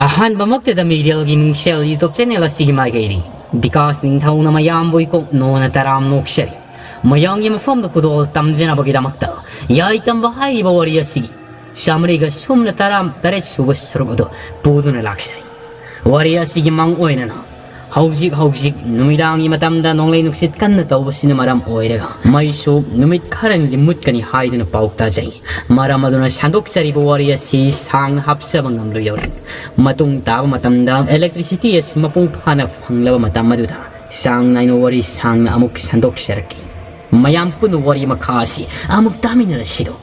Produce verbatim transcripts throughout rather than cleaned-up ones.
ꯑꯍꯥꯟꯕꯃꯛꯇꯗ ꯃꯤꯔꯦꯜꯒꯤ ꯃꯤꯡꯁꯦꯜ YouTube channel ꯑꯁꯤꯒꯤ ꯃꯥꯏꯀꯩꯗꯒꯤ ꯕꯤꯀꯥꯁ ꯅꯤꯡꯊꯧꯅ ꯃꯌꯥꯝꯕꯨ ꯏꯀꯣꯛ ꯅꯣꯅ ꯇꯔꯥꯝ ꯅꯣꯛꯆꯔꯤ꯫ ꯃꯌꯥꯝꯒꯤ ꯃꯐꯝꯗ ꯈꯨꯗꯣꯜ ꯇꯝꯖꯅꯕꯒꯤꯗꯃꯛꯇ ꯌꯥꯏ ꯇꯝꯕ ꯍꯥꯏꯔꯤꯕ ꯋꯥꯔꯤ ꯑꯁꯤꯒꯤ ꯆꯥꯃꯔꯤꯒ ꯁꯨꯞꯅ ꯇꯔꯥ ꯇꯔꯦꯠ ꯁꯨꯕ ꯁꯔꯨꯛ ꯑꯗꯨ ꯄꯨꯗꯨꯅ ꯂꯥꯛꯆꯩ꯫ ꯋꯥꯔꯤ ꯑꯁꯤꯒꯤ ꯃꯪ ꯑꯣꯏꯅꯅ ꯍꯧꯖꯤꯛ ꯍꯧꯖꯤꯛ ꯅꯨꯃꯤꯗꯥꯡꯒꯤ ꯃꯇꯝꯗ ꯅꯣꯡꯂꯩ ꯅꯨꯡꯁꯤꯠ ꯀꯟꯅ ꯇꯧꯕꯁꯤꯅ ꯃꯔꯝ ꯑꯣꯏꯔꯒ ꯃꯩꯁꯨ ꯅꯨꯃꯤꯠ ꯈꯔꯅꯤꯗꯤ ꯃꯨꯠꯀꯅꯤ ꯍꯥꯏꯗꯨꯅ ꯄꯥꯎ ꯇꯥꯖꯩ꯫ ꯃꯔꯝ ꯑꯗꯨꯅ ꯁꯟꯗꯣꯛꯆꯔꯤꯕ ꯋꯥꯔꯤ ꯑꯁꯤ ꯁꯥꯡꯅ ꯍꯥꯞꯆꯕ ꯉꯝꯂꯣꯏꯗꯧꯔꯤ꯫ ꯃꯇꯨꯡ ꯇꯥꯕ ꯃꯇꯝꯗ electricity ꯑꯁꯤ ꯃꯄꯨꯡ ꯐꯥꯅ ꯐꯪꯂꯕ ꯃꯇꯝ ꯑꯗꯨꯗ ꯆꯥꯡ ꯅꯥꯏꯅ ꯋꯥꯔꯤ ꯁꯥꯡꯅ ꯑꯃꯨꯛ ꯁꯟꯗꯣꯛꯆꯔꯛꯀꯦ꯫ ꯃꯌꯥꯝ ꯄꯨꯟꯅ ꯋꯥꯔꯤ ꯃꯈꯥ ꯑꯁꯤ ꯑꯃꯨꯛ ꯇꯥꯃꯤꯟꯅꯔꯁꯤꯗꯣ꯫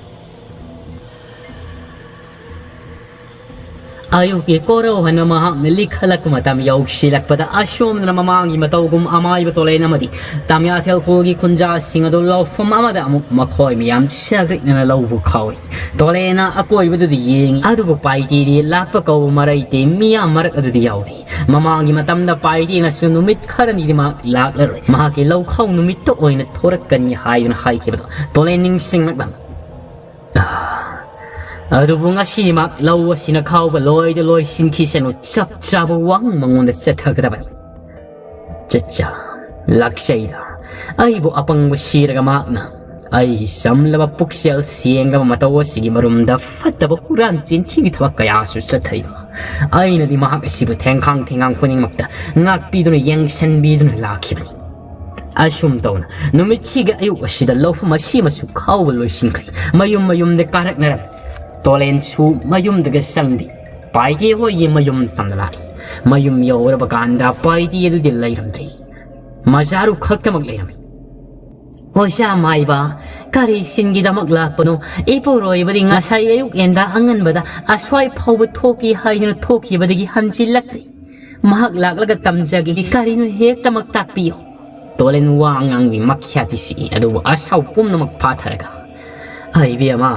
ꯑꯌꯨꯛꯀꯤ ꯀꯣꯔꯧꯍꯟꯕ ꯃꯍꯥꯛꯅ ꯂꯤꯈꯠꯂꯛꯄ ꯃꯇꯝ ꯌꯧꯁꯤꯜꯂꯛꯄꯗ ꯑꯁꯣꯝꯗꯅ ꯃꯃꯥꯡꯒꯤ ꯃꯇꯧꯒꯨꯝ ꯑꯃꯥꯏꯕ ꯇꯣꯂꯦꯟ ꯑꯃꯗꯤ ꯇꯥꯃꯤꯌꯥꯊꯦꯜ ꯈꯨꯜꯒꯤ ꯈꯨꯟꯖꯥꯁꯤꯡ ꯑꯗꯨ ꯂꯧꯐꯝ ꯑꯃꯗ ꯑꯃꯨꯛ ꯃꯈꯣꯏ ꯃꯌꯥꯝ ꯆꯥꯒ꯭ꯔꯤꯛꯅꯅ ꯂꯧꯕ ꯈꯥꯎꯏ꯫ ꯇꯣꯂꯦꯟꯅ ꯑꯀꯣꯏꯕꯗꯨꯗ ꯌꯦꯡꯏ, ꯑꯗꯨꯕꯨ ꯄꯥꯏꯇꯤꯗꯤ ꯂꯥꯛꯄ ꯀꯧꯕ ꯃꯔꯩꯇꯦ ꯃꯤꯌꯥꯝ ꯃꯔꯛ ꯑꯗꯨꯗꯤ ꯌꯥꯎꯗꯦ꯫ ꯃꯃꯥꯡꯒꯤ ꯃꯇꯝꯗ ꯄꯥꯏꯇꯤꯅꯁꯨ ꯅꯨꯃꯤꯠ ꯈꯔꯅꯤꯗꯤ ꯃꯍꯥꯛ ꯂꯥꯛꯂꯔꯣꯏ, ꯃꯍꯥꯛꯀꯤ ꯂꯧꯈꯥꯎ ꯅꯨꯃꯤꯠꯇ ꯑꯣꯏꯅ ꯊꯣꯔꯛꯀꯅꯤ ꯍꯥꯏꯗꯨꯅ ꯍꯥꯏꯈꯤꯕꯗꯣ ꯇꯣꯂꯦꯟ ꯅꯤꯡꯁꯤꯡꯂꯛꯂꯝꯃꯤ꯫ ꯑꯗꯨꯕꯨ ꯉꯁꯤ ꯃꯍꯥꯛ ꯂꯧ ꯑꯁꯤꯅ ꯈꯥꯎꯕ ꯂꯣꯏꯗ ꯂꯣꯏꯁꯤꯟꯈꯤꯁꯅꯨ, ꯆꯞ ꯆꯥꯕ ꯋꯥꯍꯪ ꯃꯉꯣꯟꯗ ꯆꯠꯊꯒꯗꯕꯅꯤ꯫ ꯆꯠꯆꯥ, ꯂꯥꯛꯆꯩꯗ꯫ ꯑꯩꯕꯨ ꯑꯄꯪꯕ ꯁꯤꯔꯒ ꯃꯍꯥꯛꯅ ꯑꯩꯒꯤ ꯆꯝꯂꯕ ꯄꯨꯛꯆꯦꯜ ꯁꯦꯡꯂꯕ ꯃꯇꯧ ꯑꯁꯤꯒꯤ ꯃꯔꯨꯝꯗ ꯐꯠꯇꯕ ꯍꯨꯔꯥꯟ ꯆꯤꯟꯊꯤꯒꯤ ꯊꯕꯛ ꯀꯌꯥꯁꯨ ꯆꯠꯊꯔꯤꯕ ꯑꯩꯅꯗꯤ ꯃꯍꯥꯛ ꯑꯁꯤꯕꯨ ꯊꯦꯡꯈꯥꯡ ꯊꯦꯡꯈꯥꯡ ꯈꯨꯗꯤꯡꯃꯛꯇ ꯉꯥꯛꯄꯤꯗꯨꯅ ꯌꯦꯡꯁꯤꯟꯕꯤꯗꯨꯅ ꯂꯥꯛꯈꯤꯕꯅꯤ꯫ ꯑꯁꯨꯝ ꯇꯧꯅ ꯅꯨꯃꯤꯠꯁꯤꯒꯤ ꯑꯌꯨꯛ ꯑꯁꯤꯗ ꯂꯧꯐꯝ ꯑꯁꯤꯃꯁꯨ ꯈꯥꯎꯕ ꯂꯣꯏꯁꯤꯟꯈ꯭ꯔꯦ꯫ ꯃꯌꯨꯝ ꯃꯌꯨꯝꯗ ꯀꯥꯔꯛꯅꯔꯝꯃꯤ꯫ ꯇꯣꯂꯦꯟꯁꯨ ꯃꯌꯨꯝꯗꯒ ꯆꯪꯗꯦ꯫ ꯄꯥꯏꯇꯦ ꯍꯣꯏꯒꯤ ꯃꯌꯨꯝ ꯇꯝꯅ ꯂꯥꯛꯏ꯫ ꯃꯌꯨꯝ ꯌꯧꯔꯕ ꯀꯥꯟꯗ ꯄꯥꯏꯇꯦ ꯑꯗꯨꯗꯤ ꯂꯩꯔꯝꯗ꯭ꯔꯦ꯫ ꯃꯖꯥꯔꯨ ꯈꯛꯇꯃꯛ ꯂꯩꯔꯝꯃꯤ꯫ ꯑꯣꯖꯥ ꯃꯥꯏꯕ, ꯀꯔꯤ ꯁꯤꯟꯒꯤꯗꯃꯛ ꯂꯥꯛꯄꯅꯣ? ꯏꯄꯨꯔꯣꯏꯕꯗꯤ ꯉꯁꯥꯏ ꯑꯌꯨꯛ ꯌꯦꯟꯗꯥ ꯑꯉꯟꯕꯗ ꯑꯁ꯭ꯋꯥꯏ ꯐꯥꯎꯕ ꯊꯣꯛꯈꯤ ꯍꯥꯏꯗꯨꯅ ꯊꯣꯛꯈꯤꯕꯗꯒꯤ ꯍꯟꯖꯤꯜꯂꯛꯇ꯭ꯔꯤ꯫ ꯃꯍꯥꯛ ꯂꯥꯛꯂꯒ ꯇꯝꯖꯒꯦ, ꯀꯔꯤꯅꯣ ꯍꯦꯛꯇꯃꯛ ꯇꯥꯛꯄꯤꯌꯨ꯫ ꯇꯣꯂꯦꯟ ꯋꯥ ꯉꯥꯡꯕꯤ ꯃꯈ꯭ꯌꯥꯗꯤ ꯁꯤꯛꯏ, ꯑꯗꯨꯕꯨ ꯑꯁꯥꯎ ꯄꯨꯝꯅꯃꯛ ꯐꯥꯊꯔꯒ, "ꯑꯩ ꯏꯕꯦꯝꯃ,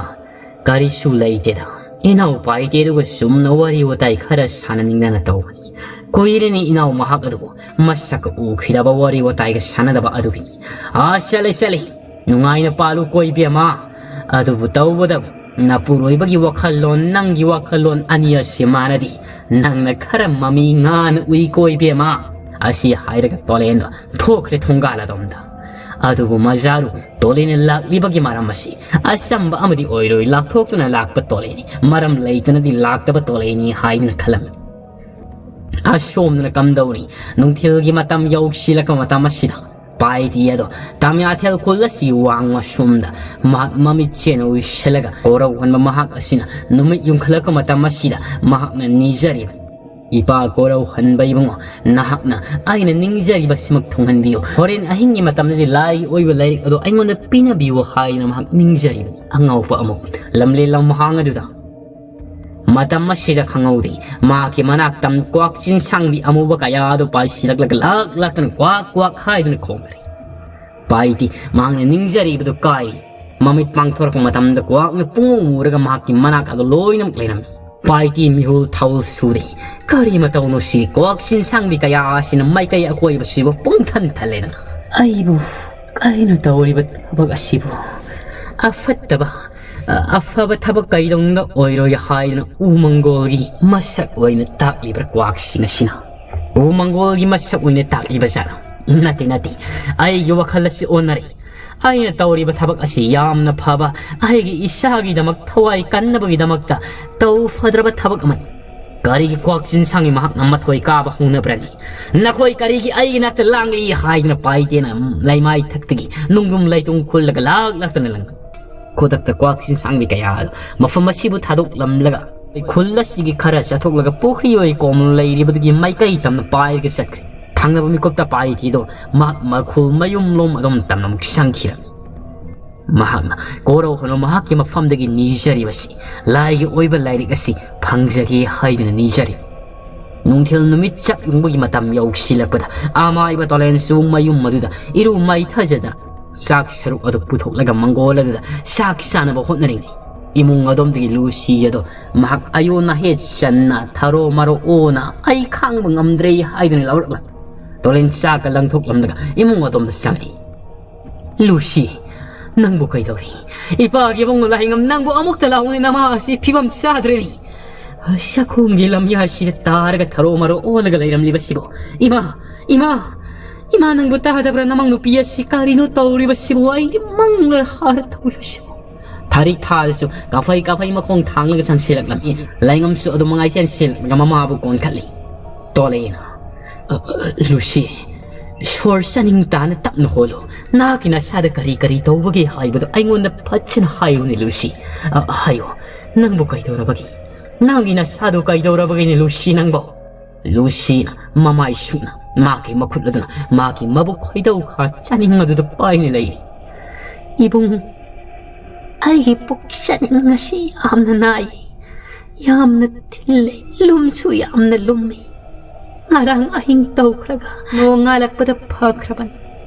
ꯀꯔꯤꯁꯨ ꯂꯩꯇꯦꯗ꯫ ꯏꯅꯥꯎ ꯄꯥꯏꯇꯦ ꯑꯗꯨꯒ ꯆꯨꯝꯅ ꯋꯥꯔꯤ ꯋꯥꯇꯥꯏ ꯈꯔ ꯁꯥꯟꯅꯅꯤꯡꯗꯅ ꯇꯧꯕꯅꯤ꯫ ꯀꯨꯏꯔꯦꯅꯦ ꯏꯅꯥꯎ ꯃꯍꯥꯛ ꯑꯗꯨꯕꯨ ꯃꯁꯛꯀ ꯎꯈꯤꯗꯕ, ꯋꯥꯔꯤ ꯋꯥꯇꯥꯏꯒ ꯁꯥꯟꯅꯗꯕ ꯑꯗꯨꯒꯤꯅꯤ꯫ ꯑꯥ, ꯆꯠꯂꯦ, ꯆꯠꯂꯦ꯫ ꯅꯨꯡꯉꯥꯏꯅ ꯄꯥꯜꯂꯨꯀꯣ ꯏꯕꯦꯝꯃ꯫ ꯑꯗꯨꯕꯨ ꯇꯧꯕꯗꯕꯨ "ꯅꯄꯨꯔꯣꯏꯕꯒꯤ ꯋꯥꯈꯜꯂꯣꯟ, ꯅꯪꯒꯤ ꯋꯥꯈꯜꯂꯣꯟ ꯑꯅꯤ ꯑꯁꯤ ꯃꯥꯟꯅꯗꯦ꯫ ꯅꯪꯅ ꯈꯔ ꯃꯃꯤ ꯉꯥꯅ ꯎꯏꯀꯣ ꯏꯕꯦꯝꯃ"꯫ ꯑꯁꯤ ꯍꯥꯏꯔꯒ ꯇꯣꯂꯦꯟꯗꯣ ꯊꯣꯛꯈ꯭ꯔꯦ ꯊꯣꯡꯒꯥꯜ ꯑꯗꯣꯝꯗ꯫ ꯑꯗꯨꯕꯨ ꯃꯖꯥꯔꯨ, ꯇꯣꯂꯦꯟꯅ ꯂꯥꯛꯂꯤꯕꯒꯤ ꯃꯔꯝ ꯑꯁꯤ ꯑꯆꯝꯕ ꯑꯃꯗꯤ ꯑꯣꯏꯔꯣꯏ, ꯂꯥꯛꯊꯣꯛꯇꯨꯅ ꯂꯥꯛꯄ ꯇꯣꯂꯦꯟꯅꯤ, ꯃꯔꯝ ꯂꯩꯇꯅꯗꯤ ꯂꯥꯛꯇꯕ ꯇꯣꯂꯦꯟꯅꯤ ꯍꯥꯏꯗꯨꯅ ꯈꯜꯂꯝꯃꯤ꯫ ꯑꯁꯣꯝꯗꯅ ꯀꯝꯗꯧꯔꯤ? ꯅꯨꯡꯊꯤꯜꯒꯤ ꯃꯇꯝ ꯌꯧꯁꯤꯜꯂꯛꯄ ꯃꯇꯝ ꯑꯁꯤꯗ ꯄꯥꯏꯇꯤ ꯑꯗꯣ ꯇꯥꯃꯤꯌꯥꯊꯦꯜ ꯈꯨꯜ ꯑꯁꯤ ꯋꯥꯡꯃ ꯁꯣꯝꯗ ꯃꯍꯥꯛ ꯃꯃꯤꯠꯁꯦꯟ ꯎꯏꯁꯤꯜꯂꯒ ꯀꯣꯔꯧ ꯍꯟꯕ ꯃꯍꯥꯛ ꯑꯁꯤꯅ ꯅꯨꯃꯤꯠ ꯌꯨꯡꯈꯠꯂꯛꯄ ꯃꯇꯝ ꯑꯁꯤꯗ ꯃꯍꯥꯛꯅ ꯅꯤꯖꯔꯤꯕ, "ꯏꯄꯥ ꯀꯣꯔꯧ ꯍꯟꯕ ꯏꯕꯨꯡꯉꯣ, ꯅꯍꯥꯛꯅ ꯑꯩꯅ ꯅꯤꯡꯖꯔꯤꯕꯁꯤꯃꯛ ꯊꯨꯡꯍꯟꯕꯤꯌꯨ꯫ ꯍꯣꯔꯦꯟ ꯑꯍꯤꯡꯒꯤ ꯃꯇꯝꯗꯗꯤ ꯂꯥꯏꯒꯤ ꯑꯣꯏꯕ ꯂꯥꯏꯔꯤꯛ ꯑꯗꯣ ꯑꯩꯉꯣꯟꯗ ꯄꯤꯅꯕꯤꯌꯨ" ꯍꯥꯏꯗꯨꯅ ꯃꯍꯥꯛ ꯅꯤꯡꯖꯔꯤꯕꯅꯤ꯫ ꯑꯉꯥꯎꯕ ꯑꯃꯨꯛ ꯂꯝꯂꯦꯟ ꯂꯝꯍꯥꯡ ꯑꯗꯨꯗ ꯃꯇꯝ ꯑꯁꯤꯗ ꯈꯪꯍꯧꯗꯦ꯫ ꯃꯍꯥꯛꯀꯤ ꯃꯅꯥꯛꯇ ꯀ꯭ꯋꯥꯛ ꯆꯤꯟꯁꯥꯡꯕꯤ ꯑꯃꯨꯕ ꯀꯌꯥ ꯑꯗꯨ ꯄꯥꯏꯁꯤꯜꯂꯛꯂꯒ ꯂꯥꯛ ꯂꯥꯛꯇꯅ ꯀ꯭ꯋꯥꯛ ꯀ꯭ꯋꯥꯛ ꯍꯥꯏꯗꯨꯅ ꯈꯣꯡꯂꯤ꯫ ꯄꯥꯏꯇꯤ ꯃꯍꯥꯛꯅ ꯅꯤꯡꯖꯔꯤꯕꯗꯨ ꯀꯥꯏꯔꯤ꯫ ꯃꯃꯤꯠ ꯄꯥꯡꯊꯣꯔꯛꯄ ꯃꯇꯝꯗ ꯀ꯭ꯋꯥꯛꯅ ꯄꯨꯡꯉꯨ ꯎꯔꯒ ꯃꯍꯥꯛꯀꯤ ꯃꯅꯥꯛ ꯑꯗꯨ ꯂꯣꯏꯅꯃꯛ ꯂꯩꯔꯝꯃꯤ꯫ ꯄꯥꯏꯇꯤ ꯃꯤꯍꯨꯜ ꯊꯥꯍꯨꯜ ꯁꯨꯔꯦ꯫ ꯀꯔꯤ ꯃꯇꯧꯅꯣ ꯁꯤ? ꯀ꯭ꯋꯥꯛ ꯆꯤꯟꯁꯥꯡꯕꯤ ꯀꯌꯥ ꯑꯁꯤꯅ ꯃꯥꯏꯀꯩ ꯑꯀꯣꯏꯕꯁꯤꯕꯨ ꯄꯨꯡꯊꯟ ꯊꯜꯂꯦꯗꯅ꯫ ꯑꯩꯕꯨ ꯀꯩꯅꯣ ꯇꯧꯔꯤꯕ ꯊꯕꯛ ꯑꯁꯤꯕꯨ? ꯑꯐꯠꯇꯕ, ꯑ, ꯑꯐꯕ ꯊꯕꯛ ꯀꯩꯗꯧꯅꯨꯡꯗ ꯑꯣꯏꯔꯣꯏ ꯍꯥꯏꯗꯨꯅ ꯎ ꯃꯪꯒꯣꯜꯒꯤ ꯃꯁꯛ ꯑꯣꯏꯅ ꯇꯥꯛꯂꯤꯕ꯭ꯔꯥ ꯀ꯭ꯋꯥꯛꯁꯤꯡ ꯑꯁꯤꯅ? ꯎ ꯃꯪꯒꯣꯜꯒꯤ ꯃꯁꯛ ꯑꯣꯏꯅ ꯇꯥꯛꯂꯤꯕ ꯖꯥꯠꯂꯣ? ꯅꯠꯇꯦ, ꯅꯠꯇꯦ꯫ ꯑꯩꯒꯤ ꯋꯥꯈꯜ ꯑꯁꯤ ꯑꯣꯟꯅꯔꯦ꯫ ꯑꯩꯅ ꯇꯧꯔꯤꯕ ꯊꯕꯛ ꯑꯁꯤ ꯌꯥꯝꯅ ꯐꯕ, ꯑꯩꯒꯤ ꯏꯁꯥꯒꯤꯗꯃꯛ ꯊꯋꯥꯏ ꯀꯟꯅꯕꯒꯤꯗꯃꯛꯇ ꯇꯧ ꯐꯗ꯭ꯔꯕ ꯊꯕꯛ ꯑꯃꯅꯤ꯫ ꯀꯔꯤꯒꯤ ꯀ꯭ꯋꯥꯛ ꯆꯤꯟꯁꯥꯡꯒꯤ ꯃꯍꯥꯛꯅ ꯃꯊꯣꯏ ꯀꯥꯕ ꯍꯧꯅꯕ꯭ꯔꯅꯤ? "ꯅꯈꯣꯏ ꯀꯔꯤꯒꯤ ꯑꯩꯒꯤ ꯅꯥꯛꯇ ꯂꯥꯡꯂꯤ?" ꯍꯥꯏꯗꯨꯅ ꯄꯥꯏꯇꯦꯅ ꯂꯩꯃꯥꯏ ꯊꯛꯇꯒꯤ ꯅꯨꯡꯗꯨꯝ ꯂꯩꯇꯨꯡ ꯈꯨꯜꯂꯒ ꯂꯥꯛ ꯂꯥꯛꯇꯅ ꯂꯪ-, ꯈꯨꯗꯛꯇ ꯀ꯭ꯋꯥꯛ ꯆꯤꯟꯁꯥꯡꯕꯤ ꯀꯌꯥ ꯑꯗꯨ ꯃꯐꯝ ꯑꯁꯤꯕꯨ ꯊꯥꯗꯣꯛꯂꯝꯂꯒ ꯈꯨꯜ ꯑꯁꯤꯒꯤ ꯈꯔ ꯆꯠꯊꯣꯛꯂꯒ ꯄꯨꯈ꯭ꯔꯤ ꯑꯣꯏ ꯀꯣꯝ ꯂꯩꯔꯤꯕꯗꯨꯒꯤ ꯃꯥꯏꯀꯩ ꯇꯝꯅ ꯄꯥꯏꯔꯒ ꯆꯠꯈ꯭ꯔꯦ꯫ ꯊꯪꯅꯕ ꯃꯤꯀꯨꯞꯇ ꯄꯥꯏꯇꯤꯗꯣ ꯃꯍꯥꯛ ꯃꯈꯨꯜ ꯃꯌꯨꯝꯂꯣꯝ ꯑꯗꯣꯝ ꯇꯝꯅ ꯑꯃꯨꯛ ꯆꯪꯈꯤꯔꯝꯃꯤ꯫ ꯃꯍꯥꯛꯅ ꯀꯣꯔꯧ ꯍꯅꯨ ꯃꯍꯥꯛꯀꯤ ꯃꯐꯝꯗꯒꯤ ꯅꯤꯖꯔꯤꯕꯁꯤ, ꯂꯥꯏꯒꯤ ꯑꯣꯏꯕ ꯂꯥꯏꯔꯤꯛ ꯑꯁꯤ ꯐꯪꯖꯒꯦ ꯍꯥꯏꯗꯨꯅ ꯅꯤꯖꯔꯤ꯫ ꯅꯨꯡꯊꯤꯜ ꯅꯨꯃꯤꯠ ꯆꯞ ꯌꯨꯡꯕꯒꯤ ꯃꯇꯝ ꯌꯧꯁꯤꯜꯂꯛꯄꯗ ꯑꯃꯥꯏꯕ ꯇꯣꯂꯦꯟꯁꯨ ꯃꯌꯨꯝ ꯑꯗꯨꯗ ꯏꯔꯨ ꯃꯥꯏꯊꯖꯗ ꯆꯥꯛ ꯁꯔꯨꯛ ꯑꯗꯨ ꯄꯨꯊꯣꯛꯂꯒ ꯃꯪꯒꯣꯜ ꯑꯗꯨꯗ ꯆꯥꯛ ꯆꯥꯅꯕ ꯍꯣꯠꯅꯔꯤꯉꯩ, ꯏꯃꯨꯡ ꯑꯗꯣꯝꯗꯒꯤ ꯂꯨꯁꯤ ꯑꯗꯣ ꯃꯍꯥꯛ ꯑꯌꯣꯟ ꯑꯍꯦꯠ ꯆꯟꯅ ꯊꯔꯣ ꯃꯔꯣ ꯑꯣꯅ "ꯑꯩ ꯈꯥꯡꯕ ꯉꯝꯗ꯭ꯔꯦ" ꯍꯥꯏꯗꯨꯅ ꯂꯧꯔꯛꯂꯝꯃꯤ꯫ ꯇꯣꯂꯦꯟ ꯆꯥꯛꯀ ꯂꯪꯊꯣꯛꯂꯝꯂꯒ ꯏꯃꯨꯡ ꯑꯗꯣꯝꯗ ꯆꯪꯂꯛꯏ꯫ "ꯂꯨꯁꯤ, "ꯅꯪꯕꯨ ꯀꯩꯗꯧꯔꯤ? ꯏꯄꯥꯒꯤ ꯏꯕꯨꯡꯉꯣ ꯂꯥꯏꯉꯝ, ꯅꯪꯕꯨ ꯑꯃꯨꯛꯇ ꯂꯥꯎꯅꯦ, ꯅꯃꯥ ꯑꯁꯤ ꯐꯤꯕꯝ ꯆꯥꯗ꯭ꯔꯦꯅꯦ꯫ ꯆꯥꯛꯈꯨꯝꯒꯤ ꯂꯝꯌꯥꯏꯁꯤꯗ ꯇꯥꯔꯒ ꯊꯔꯣ ꯃꯔꯣ ꯑꯣꯜꯂꯒ ꯂꯩꯔꯝꯂꯤꯕꯁꯤꯕꯨ꯫ ꯏꯃꯥ, ꯏꯃꯥ, ꯏꯃꯥ, ꯅꯪꯕꯨ ꯇꯥꯗꯕ꯭ꯔꯥ? ꯅꯃꯧ ꯅꯨꯄꯤ ꯑꯁꯤ ꯀꯔꯤꯅꯣ ꯇꯧꯔꯤꯕꯁꯤꯕꯨ? ꯑꯩꯗꯤ ꯃꯪꯂ ꯍꯥꯔ ꯇꯧꯔꯤꯕꯁꯤꯕꯨ?" ꯊꯥꯔꯤꯛ ꯊꯥꯗꯁꯨ ꯀꯥꯐꯩ ꯀꯥꯐꯩ ꯃꯈꯣꯡ ꯊꯥꯡꯂꯒ ꯆꯪꯁꯤꯜꯂꯛꯂꯝꯃꯤ꯫ ꯂꯥꯏꯉꯝꯁꯨ ꯑꯗꯨ ꯃꯉꯥꯏ ꯆꯦꯟꯁꯤꯜꯂꯒ ꯃꯃꯥꯕꯨ ꯀꯣꯟꯈꯠꯂꯤ꯫ ꯇꯣꯂꯦꯅ, "ꯑ, ꯑ, ꯂꯨꯁꯤ, ꯁꯣꯔ ꯆꯥꯅꯤꯡ ꯇꯥꯅ ꯇꯞꯅ ꯍꯣꯜꯂꯨ꯫ ꯅꯍꯥꯛꯀꯤ ꯅꯁꯥꯗ ꯀꯔꯤ ꯀꯔꯤ ꯇꯧꯕꯒꯦ ꯍꯥꯏꯕꯗꯨ ꯑꯩꯉꯣꯟꯗ ꯐꯖꯅ ꯍꯥꯏꯌꯨꯅꯦ, ꯂꯨꯁꯤ꯫ ꯑ, ꯍꯥꯏꯌꯨ, ꯅꯪꯕꯨ ꯀꯩꯗꯧꯔꯕꯒꯦ? ꯅꯪꯒꯤ ꯅꯁꯥꯗꯨ ꯀꯩꯗꯧꯔꯕꯒꯦꯅꯦ, ꯂꯨꯁꯤ, ꯅꯪꯕꯣ?" ꯂꯨꯁꯤꯅ ꯃꯃꯥꯏ ꯁꯨꯛꯅ ꯃꯍꯥꯛꯀꯤ ꯃꯈꯨꯠ ꯑꯗꯨꯅ ꯃꯍꯥꯛꯀꯤ ꯃꯕꯨꯛ ꯈꯣꯏꯗꯧ ꯈꯥ ꯆꯥꯅꯤꯡ ꯑꯗꯨꯗ ꯄꯥꯏꯅ ꯂꯩꯔꯤ꯫ "ꯏꯕꯨꯡ, ꯑꯩꯒꯤ ꯄꯨꯛ ꯆꯥꯅꯤꯡ ꯑꯁꯤ ꯌꯥꯝꯅ ꯅꯥꯏ, ꯌꯥꯝꯅ ꯊꯤꯜꯂꯦ, ꯂꯨꯝꯁꯨ ꯌꯥꯝꯅ ꯂꯨꯝꯃꯤ꯫ ꯉꯔꯥꯡ ꯑꯍꯤꯡ ꯇꯧꯈ꯭ꯔꯒ ꯅꯣꯡꯉꯥꯜꯂꯛꯄꯗ ꯐꯈ꯭ꯔꯕꯅꯤ꯫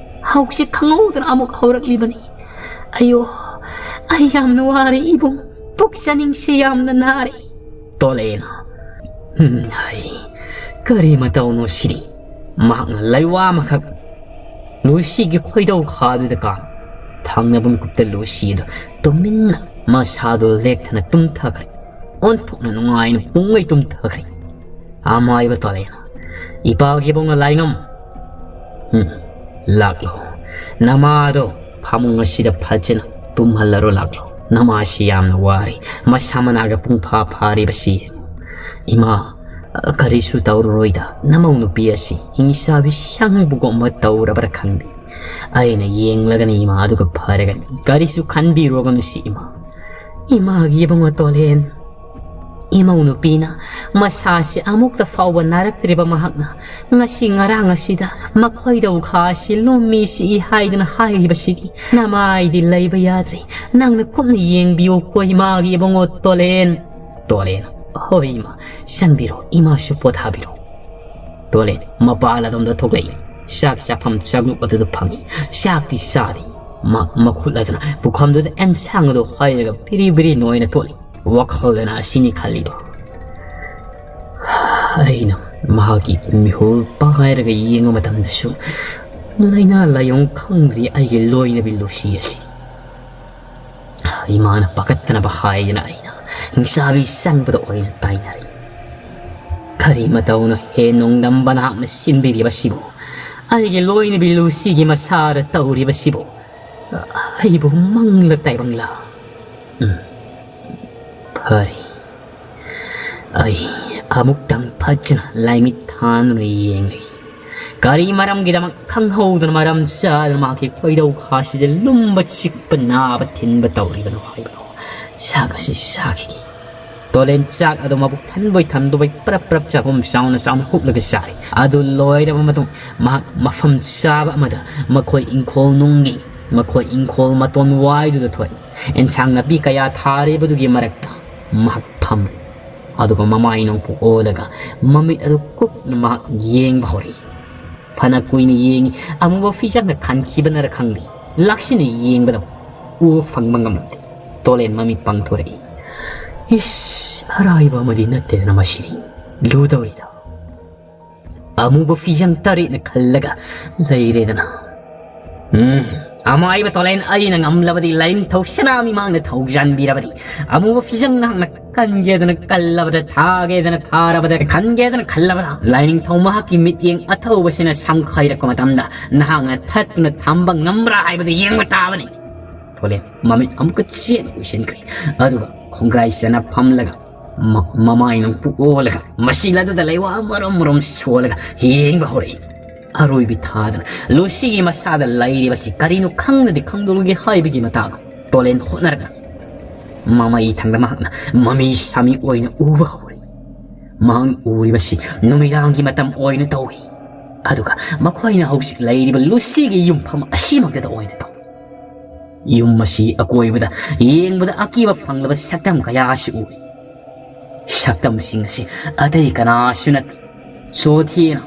ꯍꯧꯖꯤꯛ ꯈꯪꯍꯧꯗꯅ ꯑꯃꯨꯛ ꯍꯧꯔꯛꯂꯤꯕꯅꯤ꯫ ꯑꯌꯣ, ꯑꯩ ꯌꯥꯝꯅ ꯋꯥꯔꯦ ꯏꯕꯨꯡ, ꯄꯨꯛ ꯆꯥꯅꯤꯡꯁꯤ ꯌꯥꯝꯅ ꯅꯥꯔꯦ꯫" ꯇꯣꯂꯦꯅ, "ꯎꯝ, ꯍꯩ, ꯀꯔꯤ ꯃꯇꯧꯅꯣ ꯁꯤꯗꯤ?" ꯃꯍꯥꯛꯅ ꯂꯩꯋꯥ ꯑꯃꯈꯛ ꯂꯨꯁꯤꯒꯤ ꯈꯣꯏꯗꯧ ꯈꯥꯗꯨꯗ ꯀꯥ ꯊꯪꯅꯕ ꯃꯤꯀꯨꯞꯇ ꯂꯨꯁꯤꯗ ꯇꯨꯃꯤꯟꯅ ꯃꯁꯥꯗꯣ ꯂꯦꯛꯊꯅ ꯇꯨꯝꯊꯈ꯭ꯔꯦ꯫ ꯑꯣꯟꯊꯣꯛꯅ ꯅꯨꯡꯉꯥꯏꯅ ꯄꯨꯡꯉꯩ ꯇꯨꯝꯊꯈ꯭ꯔꯦ꯫ ꯑꯃꯥꯏꯕ ꯇꯣꯂꯦꯅ, "ꯏꯄꯥꯒꯤ ꯏꯕꯨꯡꯉꯣ ꯂꯥꯏꯉꯝ, ꯎꯝ, ꯂꯥꯛꯂꯣ꯫ ꯅꯃꯥꯗꯣ ꯐꯃꯨꯡ ꯑꯁꯤꯗ ꯐꯖꯅ ꯇꯨꯝꯍꯜꯂꯔꯣ ꯂꯥꯛꯂꯣ꯫ ꯅꯃꯥꯁꯤ ꯌꯥꯝꯅ ꯋꯥꯔꯦ꯫ ꯃꯁꯥ ꯃꯅꯥꯒ ꯄꯨꯡ ꯐꯥ ꯐꯥꯔꯤꯕꯁꯤ꯫ ꯏꯃꯥ, ꯀꯔꯤꯁꯨ ꯇꯧꯔꯔꯣꯏꯗ꯫ ꯅꯃꯧ ꯅꯨꯄꯤ ꯑꯁꯤ ꯍꯤꯡꯆꯥꯕꯤ ꯁꯪꯕꯒꯨꯝꯕ ꯇꯧꯔꯕ꯭ꯔꯥ ꯈꯪꯗꯦ꯫ ꯑꯩꯅ ꯌꯦꯡꯂꯒꯅꯤ ꯏꯃꯥ, ꯑꯗꯨꯒ ꯐꯔꯒꯅꯤ꯫ ꯀꯔꯤꯁꯨ ꯈꯟꯕꯤꯔꯨꯒꯅꯨ ꯁꯤ ꯏꯃꯥ꯫" ꯏꯃꯥꯒꯤ ꯏꯕꯨꯡꯉꯣ ꯇꯣꯂꯦꯟ, ꯏꯃꯧ ꯅꯨꯄꯤꯅ ꯃꯁꯥꯁꯤ ꯑꯃꯨꯛꯇ ꯐꯥꯎꯕ ꯅꯥꯔꯛꯇ꯭ꯔꯤꯕ ꯃꯍꯥꯛꯅ ꯉꯁꯤ ꯉꯔꯥꯡ ꯑꯁꯤꯗ ꯃꯈꯣꯏꯗꯧ ꯈꯥ ꯑꯁꯤ ꯂꯨꯝꯃꯤ ꯁꯤꯏ ꯍꯥꯏꯗꯨꯅ ꯍꯥꯏꯔꯤꯕꯁꯤꯗꯤ ꯅꯃꯥꯏꯗꯤ ꯂꯩꯕ ꯌꯥꯗ꯭ꯔꯦ꯫ ꯅꯪꯅ ꯀꯨꯞꯅ ꯌꯦꯡꯕꯤꯌꯨ ꯀꯣ ꯏꯃꯥꯒꯤ ꯏꯕꯨꯡꯉꯣ ꯇꯣꯂꯦꯟ꯫ ꯇꯣꯂꯦꯟ, "ꯍꯣꯏ ꯏꯃꯥ, ꯆꯪꯕꯤꯔꯣ, ꯏꯃꯥꯁꯨ ꯄꯣꯊꯥꯕꯤꯔꯣ꯫" ꯇꯣꯂꯦꯟ ꯃꯄꯥꯟ ꯑꯗꯣꯝꯗ ꯊꯣꯛꯂꯛꯏ꯫ ꯆꯥꯛ ꯆꯥꯐꯝ ꯆꯥꯛꯂꯨꯛ ꯑꯗꯨꯗ ꯐꯝꯃꯤ꯫ ꯆꯥꯛꯇꯤ ꯆꯥꯗꯦ꯫ ꯃ-, ꯃꯈꯨꯠ ꯑꯗꯨꯅ ꯄꯨꯈꯝꯗꯨꯗ ꯑꯦꯟꯁꯥꯡ ꯑꯗꯨ ꯍꯥꯏꯔꯒ ꯕꯤꯔꯤ ꯕꯤꯔꯤ ꯅꯣꯏꯅ ꯇꯣꯠꯂꯤ꯫ ꯋꯥꯈꯜꯗꯅ ꯑꯁꯤꯅꯤ ꯈꯜꯂꯤꯕ꯫ ꯑꯩꯅ ꯃꯍꯥꯛꯀꯤ ꯃꯤꯍꯨꯜ ꯄꯥꯏꯔꯒ ꯌꯦꯡꯕ ꯃꯇꯝꯗꯁꯨ ꯂꯥꯏꯅꯥ ꯂꯥꯏꯌꯣꯡ ꯈꯪꯗ꯭ꯔꯤ ꯑꯩꯒꯤ ꯂꯣꯏꯅꯕꯤ ꯂꯨꯁꯤ ꯑꯁꯤ꯫ ꯏꯃꯥꯅ ꯄꯥꯈꯠꯇꯅꯕ ꯍꯥꯏꯗꯅ ꯑꯩꯅ ꯍꯤꯡꯆꯥꯕꯤ ꯆꯪꯕꯗ ꯑꯣꯏꯅ ꯇꯥꯏꯅꯔꯦ꯫ ꯀꯔꯤ ꯃꯇꯧꯅꯣ ꯍꯦ ꯅꯣꯡꯗꯝꯕ ꯅꯍꯥꯛꯅ ꯁꯤꯟꯕꯤꯔꯤꯕꯁꯤꯕꯨ? ꯑꯩꯒꯤ ꯂꯣꯏꯅꯕꯤ ꯂꯨꯁꯤꯒꯤ ꯃꯁꯥꯗ ꯇꯧꯔꯤꯕꯁꯤꯕꯨ? ꯑꯩꯕꯨ ꯃꯪꯂ ꯇꯥꯏꯕꯪꯂ? ꯎꯝ, ꯐꯔꯦ꯫ ꯑꯩ ꯑꯃꯨꯛꯇꯪ ꯐꯖꯅ ꯂꯥꯏꯃꯤꯠ ꯊꯥꯟꯗꯨꯅ ꯌꯦꯡꯂꯤ꯫ ꯀꯔꯤ ꯃꯔꯝꯒꯤꯗꯃꯛ ꯈꯪꯍꯧꯗꯅ ꯃꯔꯝ ꯆꯥꯗꯅ ꯃꯍꯥꯛꯀꯤ ꯈꯣꯏꯗꯧ ꯈꯥꯁꯤꯗ ꯂꯨꯝꯕ ꯆꯤꯛꯄ ꯅꯥꯕ ꯊꯤꯟꯕ ꯇꯧꯔꯤꯕꯅꯣ ꯍꯥꯏꯕꯗꯣ ꯁꯥꯛ ꯑꯁꯤ ꯁꯥꯈꯤꯒꯦ꯫ ꯇꯣꯂꯦꯟ ꯆꯥꯛ ꯑꯗꯨ ꯃꯕꯨꯛ ꯊꯟꯕꯣꯏ ꯊꯟꯗꯕꯣꯏ ꯄ꯭ꯔꯞ ꯄ꯭ꯔꯞ ꯆꯥꯛꯈꯨꯝ ꯆꯥꯎꯅ ꯆꯥꯎꯅ ꯍꯨꯞꯂꯒ ꯆꯥꯔꯤ꯫ ꯑꯗꯨ ꯂꯣꯏꯔꯕ ꯃꯇꯨꯡ ꯃꯍꯥꯛ ꯃꯐꯝ ꯆꯥꯕ ꯑꯃꯗ ꯃꯈꯣꯏ ꯏꯪꯈꯣꯜ ꯅꯨꯡꯒꯤ, ꯃꯈꯣꯏ ꯏꯪꯈꯣꯜ ꯃꯇꯣꯟ ꯋꯥꯏꯗꯨꯗ ꯊꯣꯛꯏ꯫ ꯑꯦꯟꯁꯥꯡ ꯅꯥꯄꯤ ꯀꯌꯥ ꯊꯥꯔꯤꯕꯗꯨꯒꯤ ꯃꯔꯛꯇ ꯃꯍꯥꯛ ꯐꯝꯃꯤ꯫ ꯑꯗꯨꯒ ꯃꯃꯥꯏ ꯅꯣꯡꯄꯣꯛ ꯑꯣꯜꯂꯒ ꯃꯃꯤꯠ ꯑꯗꯨ ꯀꯨꯞꯅ ꯃꯍꯥꯛ ꯌꯦꯡꯕ ꯍꯧꯔꯛꯏ꯫ ꯐꯅ ꯀꯨꯏꯅ ꯌꯦꯡꯉꯤ꯫ ꯑꯃꯨꯕ ꯐꯤꯖꯪꯅ ꯈꯟꯈꯤꯕꯅꯔ ꯈꯪꯗꯦ, ꯂꯥꯛꯁꯤꯟꯅ ꯌꯦꯡꯕꯗ ꯎꯕ ꯐꯪꯕ ꯉꯝꯂꯝꯗꯦ꯫ ꯇꯣꯂꯦꯟ ꯃꯃꯤꯠ ꯄꯥꯡꯊꯣꯔꯛꯏ꯫ ꯏꯁ, ꯑꯔꯥꯏꯕ ꯑꯃꯗꯤ ꯅꯠꯇꯦꯗꯅ ꯃꯁꯤꯗꯤ꯫ ꯂꯨꯗꯧꯔꯤꯗ꯫ ꯑꯃꯨꯕ ꯐꯤꯖꯪ ꯇꯔꯦꯠꯅ ꯈꯜꯂꯒ ꯂꯩꯔꯦꯗꯅ꯫ ꯎꯝ, ꯑꯃꯥꯏꯕ ꯇꯣꯂꯦꯟ ꯑꯩꯅ ꯉꯝꯂꯕꯗꯤ, ꯂꯥꯏꯅꯤꯡꯊꯧ ꯁꯅꯥꯃꯤꯃꯥꯡꯅ ꯊꯧꯖꯥꯟꯕꯤꯔꯕꯗꯤ, ꯑꯃꯨꯕ ꯐꯤꯖꯪ ꯅꯍꯥꯛꯅ ꯈꯟꯒꯦꯗꯅ ꯈꯜꯂꯕꯗ, ꯊꯥꯒꯦꯗꯅ ꯊꯥꯔꯕꯗ, ꯈꯟꯒꯦꯗꯅ ꯈꯜꯂꯕꯗ, ꯂꯥꯏꯅꯤꯡꯊꯧ ꯃꯍꯥꯛꯀꯤ ꯃꯤꯠꯌꯦꯡ ꯑꯊꯧꯕꯁꯤꯅ ꯁꯝꯈꯥꯏꯔꯛꯄ ꯃꯇꯝꯗ ꯅꯍꯥꯛꯅ ꯊꯠꯇꯨꯅ ꯊꯝꯕ ꯉꯝꯕ꯭ꯔꯥ ꯍꯥꯏꯕꯗꯨ ꯌꯦꯡꯕ ꯇꯥꯕꯅꯤ꯫ ꯇꯣꯂꯦꯟ ꯃꯃꯤꯠ ꯑꯃꯨꯛꯀ ꯆꯦꯠꯅ ꯎꯏꯁꯤꯟꯈ꯭ꯔꯦ꯫ ꯑꯗꯨꯒ ꯈꯣꯡꯒ꯭ꯔꯥꯏ ꯆꯅ ꯐꯝꯂꯒ ꯃ-, ꯃꯃꯥꯏ ꯅꯣꯡꯄꯣꯛ ꯑꯣꯜꯂꯒ ꯃꯁꯤ ꯂꯥꯗꯨꯗ ꯂꯩꯋꯥ ꯃꯔꯨꯝ ꯃꯔꯨꯝ ꯁꯣꯜꯂꯒ ꯌꯦꯡꯕ ꯍꯧꯔꯛꯏ꯫ ꯑꯔꯣꯏꯕꯤ ꯊꯥꯗꯅ ꯂꯨꯁꯤꯒꯤ ꯃꯁꯥꯗ ꯂꯩꯔꯤꯕꯁꯤ ꯀꯔꯤꯅꯣ ꯈꯪꯗꯗꯤ ꯈꯪꯗꯣꯛꯂꯒꯦ ꯍꯥꯏꯕꯒꯤ ꯃꯇꯥꯡ ꯇꯣꯂꯦꯟ ꯍꯣꯠꯅꯔꯛꯂꯤ꯫ ꯃꯃꯩ ꯊꯪꯗ ꯃꯍꯥꯛꯅ ꯃꯃꯤ ꯁꯥꯃꯤ ꯑꯣꯏꯅ ꯎꯕ ꯍꯧꯔꯦ꯫ ꯃꯍꯥꯛꯅ ꯎꯔꯤꯕꯁꯤ ꯅꯨꯃꯤꯗꯥꯡꯒꯤ ꯃꯇꯝ ꯑꯣꯏꯅ ꯇꯧꯏ꯫ ꯑꯗꯨꯒ ꯃꯈꯣꯏꯅ ꯍꯧꯖꯤꯛ ꯂꯩꯔꯤꯕ ꯂꯨꯁꯤꯒꯤ ꯌꯨꯝꯐꯝ ꯑꯁꯤꯃꯛꯇꯗ ꯑꯣꯏꯅ ꯇꯧꯏ꯫ ꯌꯨꯝ ꯑꯁꯤ ꯑꯀꯣꯏꯕꯗ ꯌꯦꯡꯕꯗ ꯑꯀꯤꯕ ꯐꯪꯂꯕ ꯁꯛꯇꯝ ꯀꯌꯥꯁꯨ ꯎꯏ꯫ ꯁꯛꯇꯝꯁꯤꯡ ꯑꯁꯤ ꯑꯇꯩ ꯀꯅꯥꯁꯨ ꯅꯠꯇꯦ, ꯆꯣꯊꯦꯅ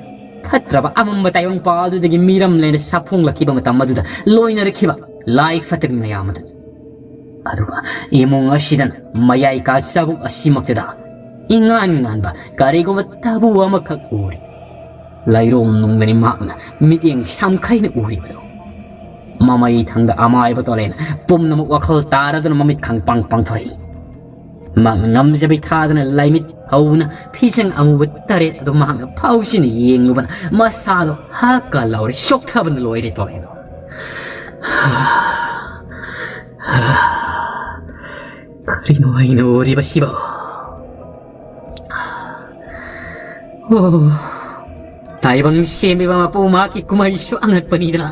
ꯐꯠꯇ꯭ꯔꯕ ꯑꯃꯝꯕ ꯇꯥꯏꯕꯪꯄꯥꯜꯗꯨꯗꯒꯤ ꯃꯤꯔꯝ ꯂꯩꯅ ꯁꯥꯐꯣꯡꯂꯛꯈꯤꯕ ꯃꯇꯝ ꯑꯗꯨꯗ ꯂꯣꯏꯅꯔꯛꯈꯤꯕ ꯂꯥꯏ ꯐꯠꯇꯕꯤ ꯃꯌꯥꯝ ꯑꯗꯨꯅꯤ꯫ ꯑꯗꯨꯒ ꯏꯃꯨꯡ ꯑꯁꯤꯗꯅ ꯃꯌꯥꯏ ꯀꯥ ꯆꯥꯕꯨꯛ ꯑꯁꯤꯃꯛꯇꯗ ꯏꯉꯥꯟ ꯉꯥꯟꯕ ꯀꯔꯤꯒꯨꯝꯕ ꯇꯥꯕꯨ ꯑꯃꯈꯛ ꯎꯔꯤ꯫ ꯂꯩꯔꯣꯡ ꯅꯨꯡꯗꯅꯤ ꯃꯍꯥꯛꯅ ꯃꯤꯠꯌꯦꯡ ꯁꯝꯈꯩꯅ ꯎꯔꯤꯕꯗꯨ꯫ ꯃꯃꯩ ꯊꯪꯗ ꯑꯃꯥꯏꯕ ꯇꯣꯂꯦꯟ ꯄꯨꯝꯅꯃꯛ ꯋꯥꯈꯜ ꯇꯥꯔꯗꯨꯅ ꯃꯃꯤꯠ ꯈꯪꯄꯥꯡ ꯄꯥꯡꯊꯣꯔꯛꯏ꯫ ꯃꯍꯥꯛꯅ ꯉꯝꯖꯕꯤ ꯊꯥꯗꯅ ꯂꯥꯏꯃꯤꯠ ꯍꯧꯅ ꯐꯤꯖꯪ ꯑꯉꯨꯕ ꯇꯔꯦꯠ ꯑꯗꯨ ꯃꯍꯥꯛꯅ ꯐꯥꯎꯁꯤꯅ ꯌꯦꯡꯂꯨꯕꯅ ꯃꯁꯥꯗꯣ ꯍꯛꯀ ꯂꯥꯎꯔꯦ, ꯆꯣꯛꯊꯕꯅ ꯂꯣꯏꯔꯦ ꯇꯣꯂꯦꯟꯗꯣ꯫ ꯀꯔꯤꯅꯣ ꯑꯩꯅ ꯎꯔꯤꯕꯁꯤꯕꯣ? ꯑꯣ, ꯇꯥꯏꯕꯪ ꯁꯦꯝꯕꯤꯕ ꯃꯄꯨ, ꯃꯍꯥꯛꯀꯤ ꯀꯨꯝꯍꯩꯁꯨ ꯑꯉꯛꯄꯅꯤꯗꯅ꯫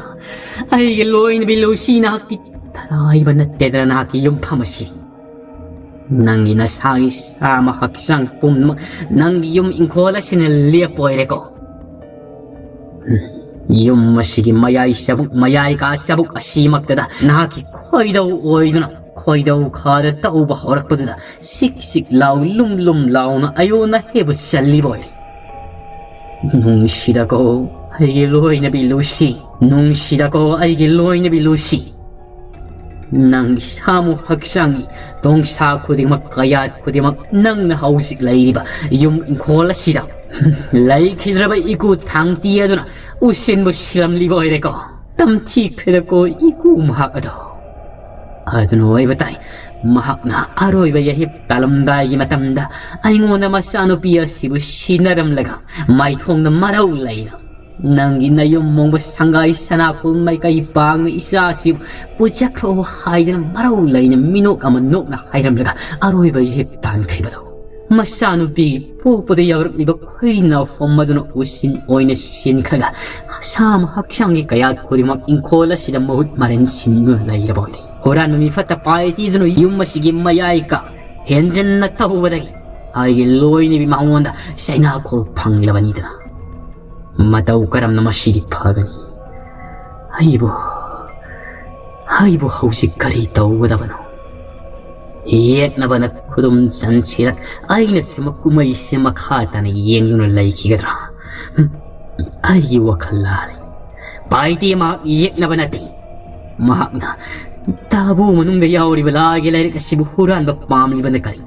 ꯑꯩꯒꯤ ꯂꯣꯏꯅꯕꯤ ꯂꯨꯁꯤ, ꯅꯍꯥꯛꯇꯤ ꯇꯔꯥꯏꯕ ꯅꯠꯇꯦꯗꯅ, ꯅꯍꯥꯛꯀꯤ ꯌꯨꯝꯐꯝ ꯑꯁꯤ꯫ ꯅꯪꯒꯤ ꯅꯁꯥꯒꯤ ꯁꯥꯃ ꯍꯛꯆꯥꯡ ꯄꯨꯝꯅꯃꯛ ꯅꯪꯒꯤ ꯌꯨꯝ ꯏꯪꯈꯣꯜ ꯑꯁꯤꯅ ꯂꯦꯞꯄꯣꯏꯔꯦꯀꯣ꯫ ꯌꯨꯝ ꯑꯁꯤꯒꯤ ꯃꯌꯥꯏ ꯆꯕꯨꯛ, ꯃꯌꯥꯏ ꯀꯥ ꯆꯕꯨꯛ ꯑꯁꯤꯃꯛꯇꯗ ꯅꯍꯥꯛꯀꯤ ꯈꯣꯏꯗꯧ ꯑꯣꯏꯗꯨꯅ, ꯈꯣꯏꯗꯧ ꯈꯥꯗ ꯇꯧꯕ ꯍꯧꯔꯛꯄꯗꯨꯗ ꯆꯤꯛ ꯆꯤꯛ ꯂꯥꯎ, ꯂꯨꯝ ꯂꯨꯝ ꯂꯥꯎꯅ ꯑꯌꯣꯟ ꯑꯍꯦꯕꯨ ꯆꯜꯂꯤꯕ ꯑꯣꯏꯔꯦ꯫ ꯅꯨꯡꯁꯤꯗꯀꯣ ꯑꯩꯒꯤ ꯂꯣꯏꯅꯕꯤ ꯂꯨꯁꯤ, ꯅꯨꯡꯁꯤꯗꯀꯣ ꯑꯩꯒꯤ ꯂꯣꯏꯅꯕꯤ ꯂꯨꯁꯤ꯫ ꯅꯪꯒꯤ ꯁꯥꯃꯨ ꯍꯛꯆꯥꯡꯒꯤ ꯇꯣꯡꯁꯥ ꯈꯨꯗꯤꯡꯃꯛ, ꯀꯌꯥꯠ ꯈꯨꯗꯤꯡꯃꯛ, ꯅꯪꯅ ꯍꯧꯖꯤꯛ ꯂꯩꯔꯤꯕ ꯌꯨꯝ ꯏꯪꯈꯣꯜ ꯑꯁꯤꯗ ꯂꯩꯈꯤꯗ꯭ꯔꯕ ꯏꯀꯨ ꯊꯥꯡꯇꯤ ꯑꯗꯨꯅ ꯎꯁꯤꯟꯕꯨ ꯁꯤꯜꯂꯝꯂꯤꯕ ꯑꯣꯏꯔꯦꯀꯣ꯫ ꯇꯝꯊꯤꯈ꯭ꯔꯦꯗꯀꯣ ꯏꯀꯨ ꯃꯍꯥꯛ ꯑꯗꯣ꯫ ꯑꯗꯨꯅ ꯑꯣꯏꯕ ꯇꯥꯏ, ꯃꯍꯥꯛꯅ ꯑꯔꯣꯏꯕ ꯌꯥꯍꯤꯞ ꯇꯥꯂꯝꯗꯥꯏꯒꯤ ꯃꯇꯝꯗ ꯑꯩꯉꯣꯟꯗ ꯃꯆꯥꯅꯨꯄꯤ ꯑꯁꯤꯕꯨ ꯁꯤꯟꯅꯔꯝꯂꯒ ꯃꯥꯏꯊꯣꯡꯗ ꯃꯔꯧ ꯂꯩꯅ ꯅꯪꯒꯤ ꯅꯌꯨꯝ ꯃꯣꯡꯕ ꯁꯪꯒꯥꯏ ꯁꯅꯥꯈꯣꯜ ꯃꯥꯏꯀꯩ ꯄꯥꯡꯅ ꯏꯆꯥꯁꯤꯕꯨ ꯄꯨꯖꯈ꯭ꯔꯣ ꯍꯥꯏꯗꯅ ꯃꯔꯧ ꯂꯩꯅ ꯃꯤꯅꯣꯛ ꯑꯃ ꯅꯣꯛꯅ ꯍꯥꯏꯔꯝꯂꯒ ꯑꯔꯣꯏꯕ ꯌꯥꯍꯤꯞ ꯇꯥꯟꯈꯤꯕꯗꯣ꯫ ꯃꯆꯥꯅꯨꯄꯤ ꯄꯣꯛꯄꯗ ꯌꯥꯎꯔꯛꯂꯤꯕ ꯈꯣꯏꯔꯤ ꯅꯥꯎꯐꯝ ꯑꯗꯨꯅ ꯎꯁꯤꯟ ꯑꯣꯏꯅ ꯁꯤꯟꯈ꯭ꯔꯒ ꯁꯥꯃ ꯍꯛꯆꯥꯡꯒꯤ ꯀꯌꯥꯠ ꯈꯨꯗꯤꯡꯃꯛ ꯏꯪꯈꯣꯜ ꯑꯁꯤꯗ ꯃꯍꯨꯠ ꯃꯔꯦꯟ ꯁꯤꯟꯗꯨꯅ ꯂꯩꯔꯕ ꯑꯣꯏꯔꯦ꯫ ꯍꯨꯔꯥꯟꯕ ꯃꯤꯐꯠꯇ ꯄꯥꯏꯇꯤꯗꯨꯅ ꯌꯨꯝ ꯑꯁꯤꯒꯤ ꯃꯌꯥꯏ ꯀꯥ ꯍꯦꯟꯖꯟꯅ ꯇꯧꯕꯗꯒꯤ ꯑꯩꯒꯤ ꯂꯣꯏꯅꯕꯤ ꯃꯉꯣꯟꯗ ꯆꯩꯅꯥꯈꯣꯜ ꯐꯪꯂꯕꯅꯤꯗꯅ꯫ ꯃꯇꯧ ꯀꯔꯝꯅ ꯃꯁꯤꯗꯤ ꯐꯒꯅꯤ? ꯑꯩꯕꯨ, ꯑꯩꯕꯨ ꯍꯧꯖꯤꯛ ꯀꯔꯤ ꯇꯧꯒꯗꯕꯅꯣ? ꯌꯦꯛꯅꯕꯅ ꯈꯨꯗꯨꯝ ꯆꯟꯁꯤꯔꯛ ꯑꯩꯅ ꯁꯨꯝ ꯀꯨꯝꯍꯩꯁꯦ ꯃꯈꯥ ꯇꯥꯅ ꯌꯦꯡꯗꯨꯅ ꯂꯩꯈꯤꯒꯗ꯭ꯔꯥ? ꯍꯝ, ꯑꯩꯒꯤ ꯋꯥꯈꯜ ꯂꯥꯜꯂꯤ꯫ ꯄꯥꯏꯇꯦ ꯃꯍꯥꯛ ꯌꯦꯛꯅꯕ ꯅꯠꯇꯦ꯫ ꯃꯍꯥꯛꯅ ꯇꯥꯕꯨ ꯃꯅꯨꯡꯗ ꯌꯥꯎꯔꯤꯕ ꯂꯥꯒꯤ ꯂꯥꯏꯔꯤꯛ ꯑꯁꯤꯕꯨ ꯍꯨꯔꯥꯟꯕ ꯄꯥꯝꯂꯤꯕꯅ ꯀꯔꯤ?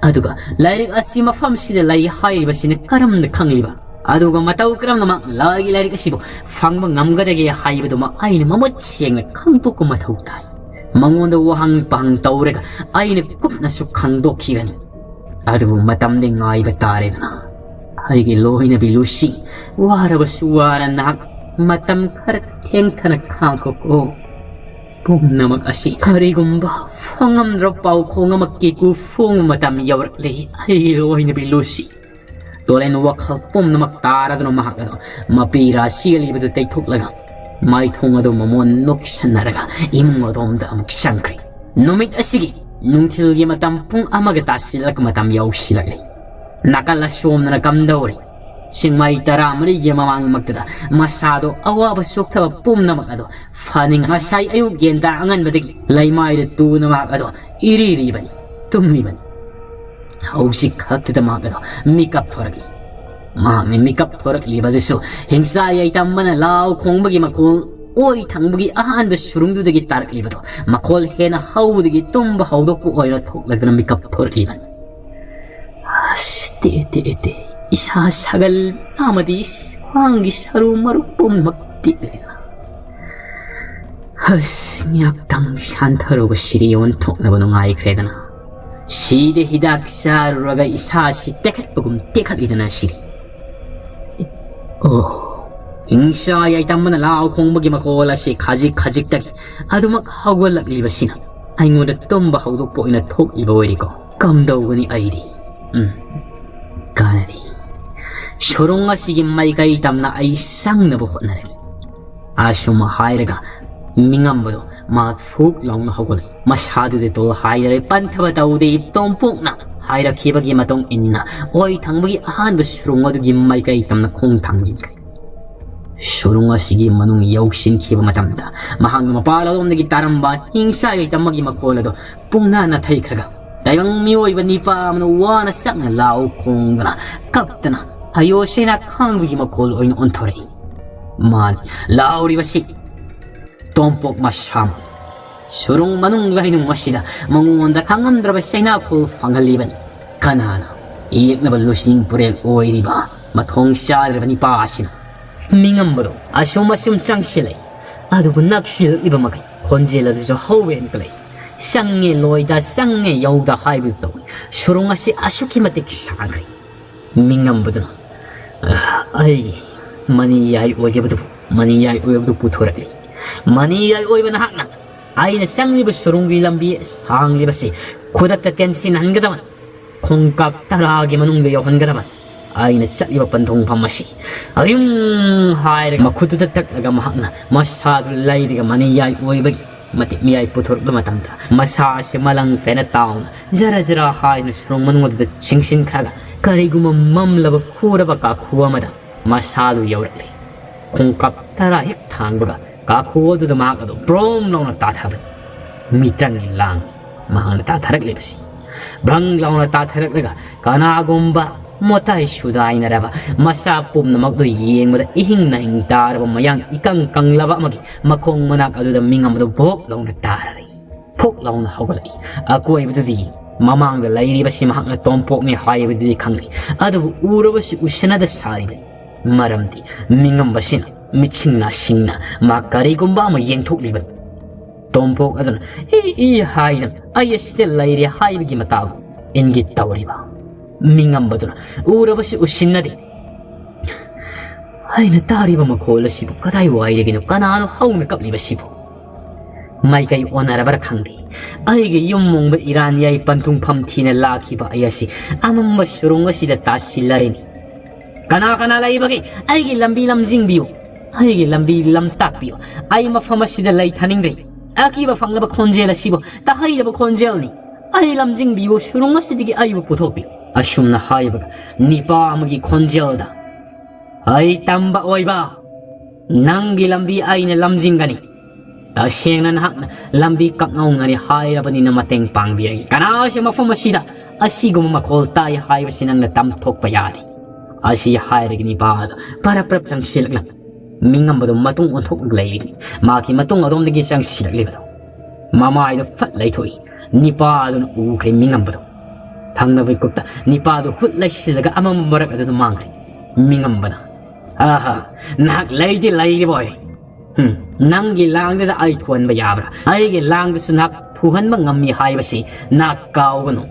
ꯑꯗꯨꯒ ꯂꯥꯏꯔꯤꯛ ꯑꯁꯤ ꯃꯐꯝꯁꯤꯗ ꯂꯩ ꯍꯥꯏꯔꯤꯕꯁꯤꯅ ꯀꯔꯝꯅ ꯈꯪꯂꯤꯕ? ꯑꯗꯨꯒ ꯃꯇꯧ ꯀꯔꯝꯅ ꯃꯍꯥꯛꯅ ꯂꯥꯏꯒꯤ ꯂꯥꯏꯔꯤꯛ ꯑꯁꯤꯕꯨ ꯐꯪꯕ ꯉꯝꯒꯗꯒꯦ ꯍꯥꯏꯕꯗꯨꯃ ꯑꯩꯅ ꯃꯃꯨꯠ ꯁꯦꯡꯅ ꯈꯪꯗꯣꯛꯄ ꯃꯊꯧ ꯇꯥꯏ꯫ ꯃꯉꯣꯟꯗ ꯋꯥꯍꯪ ꯄꯥꯍꯪ ꯇꯧꯔꯒ ꯑꯩꯅ ꯀꯨꯞꯅꯁꯨ ꯈꯪꯗꯣꯛꯈꯤꯒꯅꯤ꯫ ꯑꯗꯨꯕꯨ ꯃꯇꯝꯗꯤ ꯉꯥꯏꯕ ꯇꯥꯔꯦꯗꯅ꯫ ꯑꯩꯒꯤ ꯂꯣꯏꯅꯕꯤ ꯂꯨꯁꯤ, ꯋꯥꯔꯕꯁꯨ ꯋꯥꯔ ꯅꯍꯥꯛ ꯃꯇꯝ ꯈꯔ ꯊꯦꯡꯊꯅ ꯈꯥꯡꯈꯣꯀꯣ꯫ ꯄꯨꯝꯅꯃꯛ ꯑꯁꯤ ꯀꯔꯤꯒꯨꯝꯕ ꯐꯣꯡꯉꯝꯗ꯭ꯔꯕ ꯄꯥꯎꯈꯣꯡ ꯑꯃ ꯀꯦꯀꯨ ꯐꯣꯡꯕ ꯃꯇꯝ ꯌꯧꯔꯛꯂꯦ, ꯑꯩꯒꯤ ꯂꯣꯏꯅꯕꯤ ꯂꯨꯁꯤ꯫ ꯇꯣꯂꯦꯟ ꯋꯥꯈꯜ ꯄꯨꯝꯅꯃꯛ ꯇꯥꯔꯗꯨꯅ ꯃꯍꯥꯛ ꯑꯗꯨ ꯃꯄꯤ ꯔꯥꯁꯤꯒ ꯂꯩꯕꯗꯨ ꯇꯩꯊꯣꯛꯂꯒ ꯃꯥꯏꯊꯣꯡ ꯑꯗꯨ ꯃꯃꯣꯟ ꯅꯣꯛꯁꯟꯅꯔꯒ ꯏꯃꯨꯡ ꯑꯗꯣꯝꯗ ꯑꯃꯨꯛ ꯆꯪꯈ꯭ꯔꯦ꯫ ꯅꯨꯃꯤꯠ ꯑꯁꯤꯒꯤ ꯅꯨꯡꯊꯤꯜꯒꯤ ꯃꯇꯝ ꯄꯨꯡ ꯑꯃꯒ ꯇꯥꯁꯤꯜꯂꯛꯄ ꯃꯇꯝ ꯌꯧꯁꯤꯜꯂꯛꯂꯦ꯫ ꯅꯥꯀꯜ ꯑꯁꯣꯝꯗꯅ ꯀꯝꯗꯧꯔꯤ? ꯁꯤꯡꯃꯩ ꯇꯔꯥꯃꯔꯤꯒꯤ ꯃꯃꯥꯡꯃꯛꯇꯗ ꯃꯁꯥꯗꯣ ꯑꯋꯥꯕ ꯆꯣꯛꯊꯕ ꯄꯨꯝꯅꯃꯛ ꯑꯗꯣ ꯐꯅꯤꯡ ꯉꯁꯥꯏ ꯑꯌꯨꯛ ꯌꯦꯟꯗꯥ ꯑꯉꯟꯕꯗꯒꯤ ꯂꯩꯃꯥꯏꯗ ꯇꯨꯅ ꯃꯍꯥꯛ ꯑꯗꯣ ꯏꯔꯤꯔꯤꯕꯅꯤ, ꯇꯨꯝꯂꯤꯕꯅꯤ꯫ ꯍꯧꯖꯤꯛ ꯈꯛꯇꯗ ꯃꯍꯥꯛ ꯑꯗꯣ ꯃꯤꯀꯞ ꯊꯣꯔꯛꯂꯤ꯫ ꯃꯍꯥꯛꯅ ꯃꯤꯀꯞ ꯊꯣꯔꯛꯂꯤꯕ ꯑꯗꯨꯁꯨ ꯍꯤꯡꯆꯥ ꯌꯥꯏꯇꯝꯕꯅ ꯂꯥꯎ ꯈꯣꯡꯕꯒꯤ ꯃꯈꯣꯜ ꯑꯣꯏ ꯊꯪꯕꯒꯤ ꯑꯍꯥꯟꯕ ꯁꯨꯔꯨꯡꯗꯨꯗꯒꯤ ꯇꯥꯔꯛꯂꯤꯕꯗꯣ ꯃꯈꯣꯜ ꯍꯦꯟꯅ ꯍꯧꯕꯗꯒꯤ ꯇꯨꯝꯕ ꯍꯧꯗꯣꯛꯄ ꯑꯣꯏꯅ ꯊꯣꯛꯂꯗꯨꯅ ꯃꯤꯀꯞ ꯊꯣꯔꯛꯂꯤꯕꯅꯤ꯫ ꯑꯁ, ꯇꯦ, ꯇꯦ, ꯇꯦ, ꯏꯁꯥ ꯁꯥꯒꯜ ꯑꯃꯗꯤ ꯈ꯭ꯋꯥꯡꯒꯤ ꯁꯔꯨ ꯃꯔꯨ ꯄꯨꯝꯅꯃꯛ ꯇꯦꯛꯂꯦꯗꯅ꯫ ꯑꯁ, ꯉꯥꯛꯇꯪ ꯁꯥꯟꯊꯔꯨꯕꯁꯤꯗꯤ ꯑꯣꯟꯊꯣꯛꯅꯕ ꯅꯨꯡꯉꯥꯏꯈ꯭ꯔꯦꯗꯅ꯫ ꯁꯤꯗ ꯍꯤꯗꯥꯛ ꯆꯥꯔꯨꯔꯒ ꯏꯁꯥꯁꯤ ꯇꯦꯛꯈꯠꯄꯒꯨꯝ ꯇꯦꯛꯈꯠꯂꯤꯗꯅ ꯁꯤꯗꯤ꯫ ꯑꯣ, ꯍꯤꯡꯆꯥ ꯌꯥꯏꯇꯝꯕꯅ ꯂꯥꯎ ꯈꯣꯡꯕꯒꯤ ꯃꯈꯣꯜ ꯑꯁꯤ ꯈꯖꯤꯛ ꯈꯖꯤꯛꯇꯒꯤ ꯑꯗꯨꯃꯛ ꯍꯧꯒꯠꯂꯛꯂꯤꯕꯁꯤꯅ ꯑꯩꯉꯣꯟꯗ ꯇꯨꯝꯕ ꯍꯧꯗꯣꯛꯄ ꯑꯣꯏꯅ ꯊꯣꯛꯂꯤꯕ ꯑꯣꯏꯔꯦꯀꯣ꯫ ꯀꯝꯗꯧꯒꯅꯤ ꯑꯩꯗꯤ? ꯎꯝ, ꯀꯥꯟꯅꯗꯦ꯫ ꯁꯨꯔꯨꯡ ꯑꯁꯤꯒꯤ ꯃꯥꯏꯀꯩ ꯇꯝꯅ ꯑꯩ ꯆꯪꯅꯕ ꯍꯣꯠꯅꯔꯒꯦ꯫ ꯑꯁꯨꯝ ꯍꯥꯏꯔꯒ ꯃꯤꯉꯝꯕꯗꯣ ꯃꯍꯥꯛ ꯐꯨꯛ ꯂꯥꯎꯅ ꯍꯧꯒꯠꯂꯛꯏ꯫ ꯃꯁꯥꯗꯨꯗ ꯇꯣꯜ ꯍꯥꯏꯔꯔꯦ, ꯄꯟꯊꯕ ꯇꯧꯗꯦ꯫ ꯇꯣꯝꯄꯣꯛꯅ ꯍꯥꯏꯔꯛꯈꯤꯕꯒꯤ ꯃꯇꯨꯡ ꯏꯟꯅ ꯑꯣꯏ ꯊꯪꯕꯒꯤ ꯑꯍꯥꯟꯕ ꯁꯨꯔꯨꯡ ꯑꯗꯨꯒꯤ ꯃꯥꯏꯀꯩ ꯇꯝꯅ ꯈꯣꯡ ꯊꯥꯡꯖꯤꯟꯈ꯭ꯔꯦ꯫ ꯁꯨꯔꯨꯡ ꯑꯁꯤꯒꯤ ꯃꯅꯨꯡ ꯌꯧꯁꯤꯟꯈꯤꯕ ꯃꯇꯝꯗ ꯃꯍꯥꯛꯅ ꯃꯄꯥꯟꯂꯣꯝꯗꯒꯤ ꯇꯥꯔꯝꯕ ꯍꯤꯡꯆꯥ ꯌꯥꯏꯇꯝꯕꯒꯤ ꯃꯈꯣꯜ ꯑꯗꯣ ꯄꯨꯡꯅꯥ ꯅꯥꯊꯩꯈ꯭ꯔꯒ ꯇꯥꯏꯕꯪ ꯃꯤꯑꯣꯏꯕ ꯅꯤꯄꯥ ꯑꯃꯅ ꯋꯥꯅ ꯁꯛꯅ ꯂꯥꯎ ꯈꯣꯡꯗꯅ ꯀꯞꯇꯅ ꯑꯌꯣ ꯁꯦꯅꯥ ꯈꯥꯡꯕꯒꯤ ꯃꯈꯣꯜ ꯑꯣꯏꯅ ꯑꯣꯟꯊꯣꯔꯛꯏ꯫ ꯃꯥꯅꯤ, ꯂꯥꯎꯔꯤꯕꯁꯤ ꯇꯣꯝꯄꯣꯛ ꯃꯁꯥꯃꯛ꯫ ꯁꯨꯔꯨꯡ ꯃꯅꯨꯡ ꯂꯥꯏꯅꯨꯡ ꯑꯁꯤꯗ ꯃꯉꯣꯟꯗ ꯈꯪꯉꯝꯗ꯭ꯔꯕ ꯆꯩꯅꯥꯈꯣꯜ ꯐꯪꯍꯜꯂꯤꯕꯅꯤ꯫ ꯀꯅꯥꯅ ꯌꯦꯛꯅꯕ ꯂꯨꯆꯤꯡ ꯄꯨꯔꯦꯜ ꯑꯣꯏꯔꯤꯕ ꯃꯊꯣꯡ ꯆꯥꯗ꯭ꯔꯕ ꯅꯤꯄꯥ ꯑꯁꯤꯅ ꯃꯤꯉꯝꯕꯗꯣ ꯑꯁꯨꯝ ꯑꯁꯨꯝ ꯆꯪꯁꯤꯜꯂꯛꯏ꯫ ꯑꯗꯨꯕꯨ ꯅꯛꯁꯤꯜꯂꯛꯂꯤꯕ ꯃꯈꯩ ꯈꯣꯟꯖꯦꯜ ꯑꯗꯨꯁꯨ ꯍꯧꯕ ꯍꯦꯟꯀꯠꯂꯛꯏ꯫ ꯆꯪꯉꯦ ꯂꯣꯏꯗ, ꯆꯪꯉꯦ ꯌꯧꯗ ꯍꯥꯏꯕꯗꯨ ꯇꯧꯏ꯫ ꯁꯨꯔꯨꯡ ꯑꯁꯤ ꯑꯁꯨꯛꯀꯤ ꯃꯇꯤꯛ ꯁꯥꯡꯈ꯭ꯔꯦ꯫ ꯃꯤꯉꯝꯕꯗꯨꯅ, "ꯑ, ꯑꯩꯒꯤ ꯃꯅꯤꯌꯥꯏ ꯑꯣꯏꯖꯕꯗꯨꯕꯨ, ꯃꯅꯤꯌꯥꯏ ꯑꯣꯏꯕꯗꯨ ꯄꯨꯊꯣꯔꯛꯂꯤ꯫ ꯃꯅꯤꯌꯥꯏ ꯑꯣꯏꯕ ꯅꯍꯥꯛꯅ ꯑꯩꯅ ꯆꯪꯂꯤꯕ ꯁꯨꯔꯨꯡꯒꯤ ꯂꯝꯕꯤ ꯁꯥꯡꯂꯤꯕꯁꯤ ꯈꯨꯗꯛꯇ ꯇꯦꯟꯁꯤꯟꯍꯟꯒꯗꯕꯅꯤ꯫ ꯈꯣꯡꯀꯥꯞ ꯇꯔꯥꯒꯤ ꯃꯅꯨꯡꯗ ꯌꯧꯍꯟꯒꯗꯕꯅꯤ꯫ ꯑꯩꯅ ꯆꯠꯂꯤꯕ ꯄꯟꯊꯨꯡꯐꯝ ꯑꯁꯤ ꯑꯌꯨꯝ ꯍꯥꯏꯔꯒ ꯃꯈꯨꯠꯇꯨꯗ ꯇꯛꯂꯒ ꯃꯍꯥꯛꯅ ꯃꯁꯥꯗꯨ ꯂꯩꯔꯒ ꯃꯅꯤꯌꯥꯏ ꯑꯣꯏꯕꯒꯤ ꯃꯇꯤꯛ ꯃꯌꯥꯏ ꯄꯨꯊꯣꯔꯛꯄ ꯃꯇꯝꯗ ꯃꯁꯥ ꯑꯁꯤ ꯃꯂꯪ ꯐꯦꯅ ꯇꯥꯎꯅ ꯖꯔ ꯖꯔ ꯍꯥꯏꯅ ꯁꯨꯔꯨꯡ ꯃꯅꯨꯡ ꯑꯗꯨꯗ ꯆꯤꯡꯁꯤꯟꯈ꯭ꯔꯒ ꯀꯔꯤꯒꯨꯝꯕ ꯃꯝꯂꯕ ꯈꯨꯔꯕ ꯀꯥꯈꯨ ꯑꯃꯗ ꯃꯁꯥꯗꯨ ꯌꯧꯔꯛꯂꯦ꯫ ꯈꯣꯡꯀꯥꯞ ꯇꯔꯥ ꯍꯦꯛ ꯊꯥꯡꯕꯒ ꯀꯥꯈꯨ ꯑꯗꯨꯗ ꯃꯍꯥꯛ ꯑꯗꯨ ꯕ꯭ꯔꯣꯝ ꯂꯥꯎꯅ ꯇꯥꯊꯕꯅꯤ꯫ ꯃꯤꯇ꯭ꯔꯪꯅꯤ ꯂꯥꯡꯅꯤ ꯃꯍꯥꯛꯅ ꯇꯥꯊꯔꯛꯂꯤꯕꯁꯤ꯫ ꯕ꯭ꯔꯪ ꯂꯥꯎꯅ ꯇꯥꯊꯔꯛꯂꯒ ꯀꯅꯥꯒꯨꯝꯕ ꯃꯣꯇꯥꯏ ꯁꯨꯗꯥꯏꯅꯔꯕ ꯃꯁꯥ ꯄꯨꯝꯅꯃꯛꯇꯨ ꯌꯦꯡꯕꯗ ꯏꯍꯤꯡ ꯅꯥꯍꯤꯡ ꯇꯥꯔꯕ ꯃꯌꯥꯡ ꯏꯀꯪ ꯀꯪꯂꯕ ꯑꯃꯒꯤ ꯃꯈꯣꯡ ꯃꯅꯥꯛ ꯑꯗꯨꯗ ꯃꯤꯉꯝꯕꯗꯨ ꯚꯣꯛ ꯂꯥꯎꯅ ꯇꯥꯔꯔꯤ꯫ ꯐꯨꯛ ꯂꯥꯎꯅ ꯍꯧꯒꯠꯂꯛꯏ꯫ ꯑꯀꯣꯏꯕꯗꯨꯗꯤ ꯃꯃꯥꯡꯗ ꯂꯩꯔꯤꯕꯁꯤ ꯃꯍꯥꯛꯅ ꯇꯣꯝꯄꯣꯛꯅꯤ ꯍꯥꯏꯕꯗꯨꯗꯤ ꯈꯪꯂꯤ꯫ ꯑꯗꯨꯕꯨ ꯎꯔꯕꯁꯨ ꯎꯁꯤꯟꯅꯗ ꯁꯥꯔꯤꯕꯅꯤ꯫ ꯃꯔꯝꯗꯤ ꯃꯤꯉꯝꯕꯁꯤꯅ ꯃꯤꯠꯁꯤꯡ ꯅꯥꯁꯤꯡꯅ ꯃꯥ ꯀꯔꯤꯒꯨꯝꯕ ꯑꯃ ꯌꯦꯡꯊꯣꯛꯂꯤꯕꯅꯤ꯫ ꯇꯣꯝꯄꯣꯛ ꯑꯗꯨꯅ ꯏ ꯏ ꯍꯥꯏꯗꯨꯅ ꯑꯩ ꯑꯁꯤꯗ ꯂꯩꯔꯦ ꯍꯥꯏꯕꯒꯤ ꯃꯇꯥꯒꯨꯝ ꯏꯪꯒꯤꯠ ꯇꯧꯔꯤꯕ꯫ ꯃꯤꯉꯝꯕꯗꯨꯅ ꯎꯔꯕꯁꯨ ꯎꯁꯤꯟꯅꯗꯦ꯫ ꯑꯩꯅ ꯇꯥꯔꯤꯕ ꯃꯈꯣꯜ ꯑꯁꯤꯕꯨ ꯀꯗꯥꯏꯋꯥꯏꯗꯒꯤꯅꯣ? ꯀꯅꯥꯅꯣ ꯍꯧꯅ ꯀꯞꯂꯤꯕꯁꯤꯕꯨ? ꯃꯥꯏꯀꯩ ꯑꯣꯟꯅꯔꯕ꯭ꯔꯥ ꯈꯪꯗꯦ꯫ ꯑꯩꯒꯤ ꯌꯨꯝ ꯃꯣꯡꯕ ꯏꯔꯥꯟꯌꯥꯏ ꯄꯟꯊꯨꯡꯐꯝ ꯊꯤꯅ ꯂꯥꯛꯈꯤꯕ ꯑꯩ ꯑꯁꯤ ꯑꯃꯝꯕ ꯁꯨꯔꯨꯡ ꯑꯁꯤꯗ ꯇꯥꯁꯤꯜꯂꯔꯦꯅꯦ꯫ ꯀꯅꯥ ꯀꯅꯥ ꯂꯩꯕꯒꯦ? ꯑꯩꯒꯤ ꯂꯝꯕꯤ ꯂꯝꯖꯤꯡꯕꯤꯌꯨ꯫ ꯑꯩꯒꯤ ꯂꯝꯕꯤ ꯂꯝ ꯇꯥꯛꯄꯤꯌꯨ꯫ ꯑꯩ ꯃꯐꯝ ꯑꯁꯤꯗ ꯂꯩꯊꯅꯤꯡꯗ꯭ꯔꯦ꯫ ꯑꯀꯤꯕ ꯐꯪꯂꯕ ꯈꯣꯟꯖꯦꯜ ꯑꯁꯤꯕꯨ ꯇꯥꯍꯩꯗꯕ ꯈꯣꯟꯖꯦꯜꯅꯤ꯫ ꯑꯩ ꯂꯝꯖꯤꯡꯕꯤꯌꯨ, ꯁꯨꯔꯨꯡ ꯑꯁꯤꯗꯒꯤ ꯑꯩꯕꯨ ꯄꯨꯊꯣꯛꯄꯤꯌꯨ꯫ ꯑꯁꯨꯝꯅ ꯍꯥꯏꯕꯒ ꯅꯤꯄꯥ ꯑꯃꯒꯤ ꯈꯣꯟꯖꯦꯜꯗ, "ꯑꯩ ꯇꯝꯕ ꯑꯣꯏꯕ, ꯅꯪꯒꯤ ꯂꯝꯕꯤ ꯑꯩꯅ ꯂꯝꯖꯤꯡꯒꯅꯤ꯫ ꯇꯁꯦꯡꯅ ꯅꯍꯥꯛꯅ ꯂꯝꯕꯤ ꯀꯛꯉꯧꯅꯔꯤ ꯍꯥꯏꯔꯕꯅꯤꯅ ꯃꯇꯦꯡ ꯄꯥꯡꯕꯤꯔꯒꯦ꯫ ꯀꯅꯥꯁꯨ ꯃꯐꯝ ꯑꯁꯤꯗ ꯑꯁꯤꯒꯨꯝꯕ ꯃꯈꯣꯜ ꯇꯥꯏ ꯍꯥꯏꯕꯁꯤ ꯅꯪꯅ ꯇꯝꯊꯣꯛꯄ ꯌꯥꯗꯦ"꯫ ꯑꯁꯤ ꯍꯥꯏꯔꯒ ꯅꯤꯄꯥꯗꯣ ꯄꯔꯞ ꯄꯔꯞ ꯆꯪꯁꯤꯜꯂꯛꯂꯝꯃꯤ꯫ ꯃꯤꯉꯝꯕꯗꯣ ꯃꯇꯨꯡ ꯑꯣꯟꯊꯣꯛꯂꯒ ꯂꯩꯔꯤꯕꯅꯤ꯫ ꯃꯍꯥꯛꯀꯤ ꯃꯇꯨꯡ ꯑꯗꯣꯝꯗꯒꯤ ꯆꯪꯁꯤꯜꯂꯛꯂꯤꯕꯗꯣ ꯃꯃꯥꯏꯗꯣ ꯐꯠ ꯂꯩꯊꯣꯛꯏ꯫ ꯅꯤꯄꯥꯗꯨꯅ ꯎꯈ꯭ꯔꯦ ꯃꯤꯉꯝꯕꯗꯣ꯫ ꯊꯪꯅꯕ ꯀꯨꯞꯇ ꯅꯤꯄꯥꯗꯨ ꯍꯨꯠ ꯂꯩꯁꯤꯜꯂꯒ ꯑꯃꯝꯕ ꯃꯔꯛ ꯑꯗꯨꯗ ꯃꯥꯡꯈ꯭ꯔꯦ꯫ ꯃꯤꯉꯝꯕꯅ, ꯑꯍꯥ, ꯅꯍꯥꯛ ꯂꯩꯗꯤ ꯂꯩꯔꯤꯕꯣꯏ? ꯍꯨꯝ, ꯅꯪꯒꯤ ꯂꯥꯡꯗꯨꯗ ꯑꯩ ꯊꯨꯍꯟꯕ ꯌꯥꯕ꯭ꯔꯥ? ꯑꯩꯒꯤ ꯂꯥꯡꯗꯁꯨ ꯅꯍꯥꯛ ꯊꯨꯍꯟꯕ ꯉꯝꯃꯤ ꯍꯥꯏꯕꯁꯤ ꯅꯍꯥꯛ ꯀꯥꯎꯒꯅꯨ꯫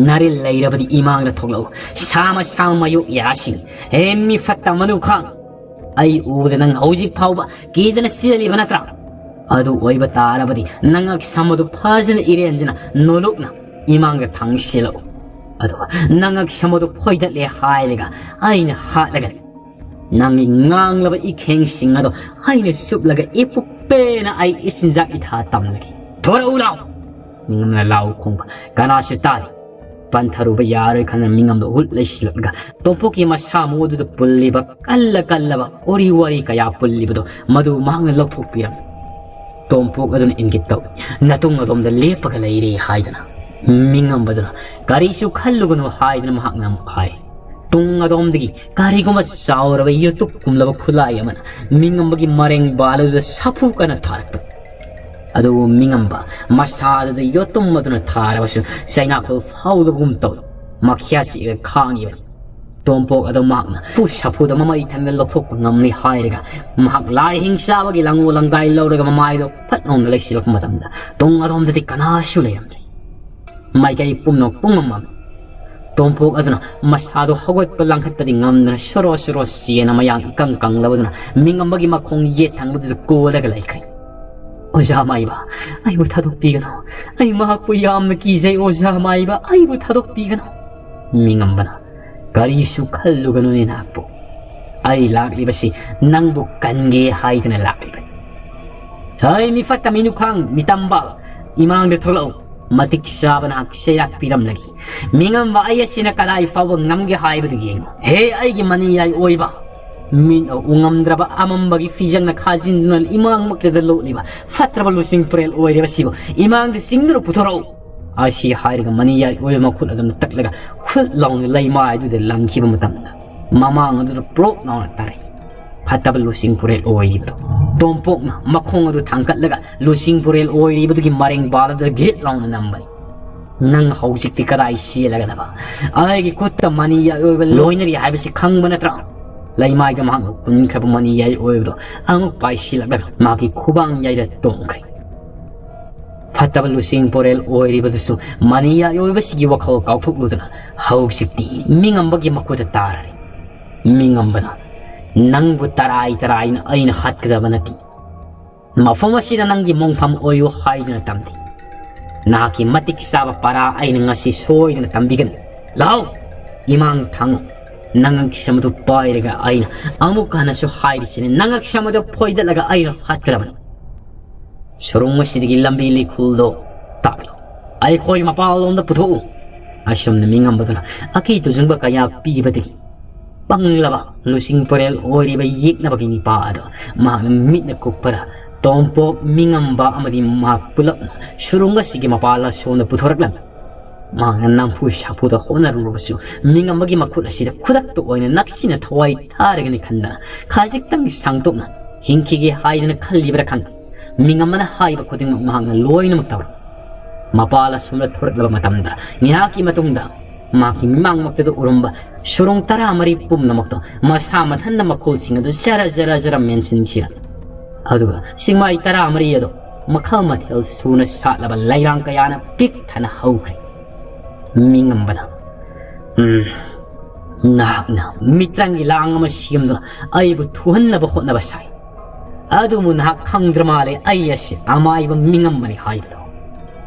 ꯅꯔꯤꯜ ꯂꯩꯔꯕꯗꯤ ꯏꯃꯥꯡꯗ ꯊꯣꯛꯂꯛꯎ꯫ ꯁꯥꯃ ꯁꯥꯃ ꯃꯌꯣꯛ ꯌꯥꯁꯤꯡ, ꯍꯦ ꯃꯤ ꯐꯠꯇ ꯃꯅꯨ ꯈꯥꯡ꯫ ꯑꯩ ꯎꯕꯗ ꯅꯪ ꯍꯧꯖꯤꯛ ꯐꯥꯎꯕ ꯀꯤꯗꯅ ꯆꯦꯜꯂꯤꯕ ꯅꯠꯇ꯭ꯔꯥ? ꯑꯗꯨ ꯑꯣꯏꯕ ꯇꯥꯔꯕꯗꯤ ꯅꯉꯛ ꯁꯝ ꯑꯗꯨ ꯐꯖꯅ ꯏꯔꯦꯟꯖꯅ ꯅꯣꯂꯨꯛꯅ ꯏꯃꯥꯡꯗ ꯊꯥꯡꯁꯤꯜꯂꯛꯎ꯫ ꯑꯗꯨꯒ ꯅꯉꯛ ꯁꯝ ꯑꯗꯨ ꯐꯣꯏꯗꯠꯂꯦ ꯍꯥꯏꯔꯒ ꯑꯩꯅ ꯍꯥꯠꯂꯒꯅꯤ꯫ ꯅꯪꯒꯤ ꯉꯥꯡꯂꯕ ꯏꯈꯦꯡꯁꯤꯡ ꯑꯗꯣ ꯑꯩꯅ ꯆꯨꯞꯂꯒ ꯏꯄꯨꯛ ꯄꯦꯟꯅ ꯑꯩ ꯏꯆꯤꯟꯖꯥꯛ ꯏꯊꯥ ꯇꯝꯂꯒꯦ꯫ ꯊꯣꯔꯛꯎ ꯂꯥꯎ! ꯃꯤꯉꯝꯅ ꯂꯥꯎ ꯈꯣꯡꯕ ꯀꯅꯥꯁꯨ ꯇꯥꯗꯦ꯫ ꯄꯟꯊꯔꯨꯕ ꯌꯥꯔꯣꯏ ꯈꯟꯗꯅ ꯃꯤꯉꯝꯗ ꯍꯨꯠ ꯂꯩꯁꯤꯜꯂꯛꯂꯒ ꯇꯣꯝꯄꯣꯛꯀꯤ ꯃꯁꯥ ꯃꯎꯗꯨꯗ ꯄꯨꯜꯂꯤꯕ ꯀꯜꯂ ꯀꯜꯂꯕ ꯎꯔꯤ ꯋꯥꯔꯤ ꯀꯌꯥ ꯄꯨꯜꯂꯤꯕꯗꯣ ꯃꯗꯨ ꯃꯍꯥꯛꯅ ꯂꯧꯊꯣꯛꯄꯤꯔꯝꯃꯤ꯫ ꯇꯣꯝꯄꯣꯛ ꯑꯗꯨꯅ ꯏꯪꯒꯤꯠ ꯇꯧꯏ꯫ ꯅꯇꯨꯡ ꯑꯗꯣꯝꯗ ꯂꯦꯞꯄꯒ ꯂꯩꯔꯦ ꯍꯥꯏꯗꯅ꯫ ꯃꯤꯉꯝꯕꯗꯨꯅ ꯀꯔꯤꯁꯨ ꯈꯜꯂꯨꯒꯅꯨ ꯍꯥꯏꯗꯅ ꯃꯍꯥꯛꯅ ꯑꯃꯨꯛ ꯍꯥꯏ꯫ ꯇꯨꯡ ꯑꯗꯣꯝꯗꯒꯤ ꯀꯔꯤꯒꯨꯝꯕ ꯆꯥꯎꯔꯕ ꯌꯣꯠꯇꯨꯞ ꯀꯨꯝꯂꯕ ꯈꯨꯠꯂꯥꯏ ꯑꯃꯅ ꯃꯤꯉꯝꯕꯒꯤ ꯃꯔꯦꯡ ꯕꯥꯜ ꯑꯗꯨꯗ ꯁꯥꯐꯨ ꯀꯟꯅ ꯊꯥꯔꯛꯄ꯫ ꯑꯗꯨꯕꯨ ꯃꯤꯉꯝꯕ ꯃꯁꯥꯗꯨꯗ ꯌꯣꯠꯇꯨꯝ ꯑꯗꯨꯅ ꯊꯥꯔꯕꯁꯨ ꯆꯩꯅꯥꯈꯣꯜ ꯐꯥꯎꯗꯕꯒꯨꯝ ꯇꯧꯏ꯫ ꯃꯈ꯭ꯌꯥ ꯆꯤꯛꯑꯒ ꯈꯥꯡꯉꯤꯕꯅꯤ꯫ ꯇꯣꯝꯄꯣꯛ ꯑꯗꯨ ꯃꯍꯥꯛꯅ ꯄꯨ ꯁꯥꯐꯨꯗ ꯃꯃꯩ ꯊꯪꯗ ꯂꯧꯊꯣꯛꯄ ꯉꯝꯂꯤ ꯍꯥꯏꯔꯒ ꯃꯍꯥꯛ ꯂꯥꯏ ꯍꯤꯡ ꯆꯥꯕꯒꯤ ꯂꯥꯡꯒꯣ ꯂꯥꯡꯗꯥꯏ ꯂꯧꯔꯒ ꯃꯃꯥꯏꯗꯣ ꯐꯠ ꯂꯥꯎꯅ ꯂꯩꯁꯤꯜꯂꯛꯄ ꯃꯇꯝꯗ ꯇꯨꯡ ꯑꯗꯣꯝꯗꯗꯤ ꯀꯅꯥꯁꯨ ꯂꯩꯔꯝꯗ꯭ꯔꯦ꯫ ꯃꯥꯏꯀꯩ ꯄꯨꯝꯅꯃꯛ ꯄꯨꯡꯃꯝ ꯃꯝꯃꯤ꯫ ꯇꯣꯝꯄꯣꯛ ꯑꯗꯨꯅ ꯃꯁꯥꯗꯣ ꯍꯧꯒꯠꯄ ꯂꯥꯡꯈꯠꯄꯗꯤ ꯉꯝꯗꯅ ꯁꯣꯔꯣ ꯁꯣꯔꯣ ꯆꯦꯟꯅ ꯃꯌꯥꯡ ꯏꯀꯪ ꯀꯪꯂꯕꯗꯨꯅ ꯃꯤꯉꯝꯕꯒꯤ ꯃꯈꯣꯡ ꯌꯦꯠ ꯊꯪꯕꯗꯨꯗ ꯀꯣꯜꯂꯒ ꯂꯩꯈ꯭ꯔꯦ꯫ "ꯑꯣꯖꯥ ꯃꯥꯏꯕ, ꯑꯩꯕꯨ ꯊꯥꯗꯣꯛꯄꯤꯒꯅꯨ꯫ ꯑꯩ ꯃꯍꯥꯛꯄꯨ ꯌꯥꯝꯅ ꯀꯤꯖꯩ, ꯑꯣꯖꯥ ꯃꯥꯏꯕ, ꯑꯩꯕꯨ ꯊꯥꯗꯣꯛꯄꯤꯒꯅꯨ꯫" ꯃꯤꯉꯝꯕꯅ, "ꯀꯔꯤꯁꯨ ꯈꯜꯂꯨꯒꯅꯨꯅꯦ ꯅꯍꯥꯛꯄꯨ꯫ ꯑꯩ ꯂꯥꯛꯂꯤꯕꯁꯤ ꯅꯪꯕꯨ ꯀꯟꯒꯦ ꯍꯥꯏꯗꯨꯅ ꯂꯥꯛꯂꯤꯕꯅꯤ꯫ ꯍꯩ ꯃꯤꯐꯠꯇ ꯃꯤꯅꯨꯈꯥꯡ ꯃꯤꯇꯝꯕ, ꯏꯃꯥꯡꯗ ꯊꯣꯛꯂꯛꯎ꯫ ꯃꯇꯤꯛ ꯆꯥꯕ ꯅꯍꯥꯛ ꯆꯩꯔꯥꯛ ꯄꯤꯔꯝꯂꯒꯦ꯫ ꯃꯤꯉꯝꯕ ꯑꯩ ꯑꯁꯤꯅ ꯀꯗꯥꯏ ꯐꯥꯎꯕ ꯉꯝꯒꯦ ꯍꯥꯏꯕꯗꯨ ꯌꯦꯡꯉꯨ꯫ ꯍꯦ ꯑꯩꯒꯤ ꯃꯅꯤꯌꯥꯏ ꯑꯣꯏꯕ, ꯃꯤꯠꯅ ꯎ ꯉꯝꯗ꯭ꯔꯕ ꯑꯃꯝꯕꯒꯤ ꯐꯤꯖꯪꯅ ꯈꯥꯖꯤꯟꯗꯨꯅ ꯏꯃꯥꯡꯃꯛꯇꯗ ꯂꯣꯠꯂꯤꯕ ꯐꯠꯇ꯭ꯔꯕ ꯂꯨꯆꯤꯡ ꯄꯨꯔꯦꯜ ꯑꯣꯏꯔꯤꯕꯁꯤꯕꯨ ꯏꯃꯥꯡꯗ ꯆꯤꯡꯗꯨꯅ ꯄꯨꯊꯣꯔꯛꯎ꯫" ꯑꯁꯤ ꯍꯥꯏꯔꯒ ꯃꯅꯤꯌꯥꯏ ꯑꯣꯏꯕ ꯃꯈꯨꯠ ꯑꯗꯨꯅ ꯇꯛꯂꯒ ꯈꯨꯠ ꯂꯥꯎꯅ ꯂꯩꯃꯥꯏꯗꯨꯗ ꯂꯪꯈꯤꯕ ꯃꯇꯝꯗ ꯃꯃꯥꯡ ꯑꯗꯨꯗ ꯄ꯭ꯂꯣꯞ ꯂꯥꯎꯅ ꯇꯥꯔꯛꯏ꯫ ꯐꯠꯇꯕ ꯂꯨꯆꯤꯡ ꯄꯨꯔꯦꯜ ꯑꯣꯏꯔꯤꯕꯗꯣ ꯇꯣꯝꯄꯣꯛꯅ ꯃꯈꯣꯡ ꯑꯗꯨ ꯊꯥꯡꯒꯠꯂꯒ ꯂꯨꯆꯤꯡ ꯄꯨꯔꯦꯜ ꯑꯣꯏꯔꯤꯕꯗꯨꯒꯤ ꯃꯔꯦꯡ ꯕꯥꯜ ꯑꯗꯨꯗ ꯒꯤꯠ ꯂꯥꯎꯅ ꯅꯝꯕꯅꯤ꯫ "ꯅꯪ ꯍꯧꯖꯤꯛꯇꯤ ꯀꯗꯥꯏ ꯆꯦꯜꯂꯒꯗꯕ? ꯑꯩꯒꯤ ꯈꯨꯠꯇ ꯃꯅꯤ ꯌꯥꯏ ꯑꯣꯏꯕ ꯂꯣꯏꯅꯔꯤ ꯍꯥꯏꯕꯁꯤ ꯈꯪꯕ ꯅꯠꯇ꯭ꯔꯥ?" ꯂꯩꯃꯥꯏꯗ ꯃꯍꯥꯛꯅ ꯀꯨꯟꯈ꯭ꯔꯕ ꯃꯅꯤ ꯌꯥꯏ ꯑꯣꯏꯕꯗꯣ ꯑꯃꯨꯛ ꯄꯥꯏꯁꯤꯜꯂꯛꯂꯒ ꯃꯍꯥꯛꯀꯤ ꯈꯨꯕꯥꯡ ꯌꯥꯏꯗ ꯇꯣꯡꯈ꯭ꯔꯦ꯫ ꯐꯠꯇꯕ ꯂꯨꯆꯤꯡ ꯄꯨꯔꯦꯜ ꯑꯣꯏꯔꯤꯕꯗꯨꯁꯨ ꯃꯅꯤ ꯌꯥꯏ ꯑꯣꯏꯕꯁꯤꯒꯤ ꯋꯥꯈꯜ ꯀꯥꯎꯊꯣꯛꯂꯨꯗꯅ ꯍꯧꯖꯤꯛꯇꯤ ꯃꯤꯉꯝꯕꯒꯤ ꯃꯈꯨꯠꯇ ꯇꯥꯔꯔꯦ꯫ ꯃꯤꯉꯝꯕꯅ, "ꯅꯪꯕꯨ ꯇꯔꯥꯏ ꯇꯔꯥꯏꯅ ꯑꯩꯅ ꯍꯥꯠꯀꯗꯕ ꯅꯠꯇꯦ꯫ ꯃꯐꯝ ꯑꯁꯤꯗ ꯅꯪꯒꯤ ꯃꯣꯡꯐꯝ ꯑꯣꯏꯌꯨ ꯍꯥꯏꯗꯨꯅ ꯇꯝꯂꯤ꯫ ꯅꯍꯥꯛꯀꯤ ꯃꯇꯤꯛ ꯆꯥꯕ ꯄꯔꯥ ꯑꯩꯅ ꯉꯁꯤ ꯁꯣꯏꯗꯅ ꯇꯝꯕꯤꯒꯅꯤ꯫ ꯂꯥꯎ, ꯏꯃꯥꯡ ꯊꯥꯡꯉꯨ꯫ ꯅꯉꯛꯁꯝ ꯑꯗꯨ ꯄꯥꯏꯔꯒ ꯑꯩꯅ ꯑꯃꯨꯛ ꯍꯟꯅꯁꯨ ꯍꯥꯏꯔꯤꯁꯤꯅꯤ, ꯅꯉꯛꯁꯝ ꯑꯗꯨ ꯐꯣꯏꯗꯠꯂꯒ ꯑꯩꯅ ꯍꯥꯠꯀꯗꯕꯅꯤ꯫ ꯁꯨꯔꯨꯡ ꯑꯁꯤꯗꯒꯤ ꯂꯝꯕꯤ ꯂꯩꯈꯨꯜꯗꯣ ꯇꯥꯛꯂꯣ꯫ ꯑꯩꯈꯣꯏ ꯃꯄꯥꯟꯂꯣꯝꯗ ꯄꯨꯊꯣꯛꯎ꯫" ꯑꯁꯨꯝꯅ ꯃꯤꯉꯝꯕꯗꯨꯅ ꯑꯀꯤ ꯇꯨꯖꯨꯡꯕ ꯀꯌꯥ ꯄꯤꯕꯗꯒꯤ ꯄꯪꯂꯕ ꯂꯨꯆꯤꯡ ꯄꯨꯔꯦꯜ ꯑꯣꯏꯔꯤꯕ ꯌꯦꯛꯅꯕꯒꯤ ꯅꯤꯄꯥ ꯑꯗꯣ ꯃꯍꯥꯛꯅ ꯃꯤꯠꯅ ꯀꯨꯞꯄꯗ ꯇꯣꯝꯄꯣꯛ, ꯃꯤꯉꯝꯕ ꯑꯃꯗꯤ ꯃꯍꯥꯛ ꯄꯨꯂꯞꯅ ꯁꯨꯔꯨꯡ ꯑꯁꯤꯒꯤ ꯃꯄꯥꯜ ꯑꯁꯣꯝꯗ ꯄꯨꯊꯣꯔꯛꯂꯝꯃꯤ꯫ ꯃꯍꯥꯛꯅ ꯅꯝꯐꯨ ꯁꯥꯐꯨꯗ ꯍꯣꯠꯅꯔꯨꯔꯕꯁꯨ ꯃꯤꯉꯝꯕꯒꯤ ꯃꯈꯨꯠ ꯑꯁꯤꯗ ꯈꯨꯗꯛꯇ ꯑꯣꯏꯅ ꯅꯛꯁꯤꯟꯅ ꯊꯋꯥꯏ ꯊꯥꯔꯒꯅꯤ ꯈꯟꯗꯅ ꯈꯖꯤꯛꯇꯪ ꯁꯥꯡꯗꯣꯛꯅ ꯍꯤꯡꯈꯤꯒꯦ ꯍꯥꯏꯗꯅ ꯈꯜꯂꯤꯕ꯭ꯔꯥ ꯈꯪꯗꯦ꯫ ꯃꯤꯉꯝꯕꯅ ꯍꯥꯏꯕ ꯈꯨꯗꯤꯡꯃꯛ ꯃꯍꯥꯛꯅ ꯂꯣꯏꯅꯃꯛ ꯇꯧꯔꯝꯃꯤ꯫ ꯃꯄꯥꯜ ꯑꯁꯣꯝꯗ ꯊꯣꯔꯛꯂꯕ ꯃꯇꯝꯗ ꯉꯥꯏꯍꯥꯛꯀꯤ ꯃꯇꯨꯡꯗ ꯃꯍꯥꯛꯀꯤ ꯃꯤꯃꯥꯡꯃꯛꯇꯗ ꯎꯔꯝꯕ ꯁꯨꯔꯨꯡ ꯇꯔꯥꯃꯔꯤ ꯄꯨꯝꯅꯃꯛꯇꯣ ꯃꯁꯥ ꯃꯊꯟꯇ ꯃꯈꯣꯜꯁꯤꯡ ꯑꯗꯨ ꯖꯔ ꯖꯔ ꯖꯔ ꯃꯦꯟꯁꯤꯟꯈꯤꯔꯝꯃꯤ꯫ ꯑꯗꯨꯒ ꯆꯤꯡꯃꯥꯏ ꯇꯔꯥꯃꯔꯤ ꯑꯗꯨ ꯃꯈꯜ ꯃꯊꯦꯜ ꯁꯨꯅ ꯁꯥꯠꯂꯕ ꯂꯩꯔꯥꯡ ꯀꯌꯥꯅ ꯄꯤꯛ ꯊꯟꯅ ꯍꯧꯈ꯭ꯔꯦ꯫ ꯃꯤꯉꯝꯕꯅ, "ꯎꯝ, ꯅꯍꯥꯛꯅ ꯃꯤꯇ꯭ꯔꯪꯒꯤ ꯂꯥꯡ ꯑꯃ ꯁꯦꯝꯗꯨꯅ ꯑꯩꯕꯨ ꯊꯨꯍꯟꯅꯕ ꯍꯣꯠꯅꯕ ꯁꯥꯏ꯫ ꯑꯗꯨꯕꯨ ꯅꯍꯥꯛ ꯈꯪꯗ꯭ꯔ ꯃꯥꯜꯂꯦ, ꯑꯩ ꯑꯁꯤ ꯑꯃꯥꯏꯕ ꯃꯤꯉꯝꯕꯅꯤ ꯍꯥꯏꯕꯗꯣ꯫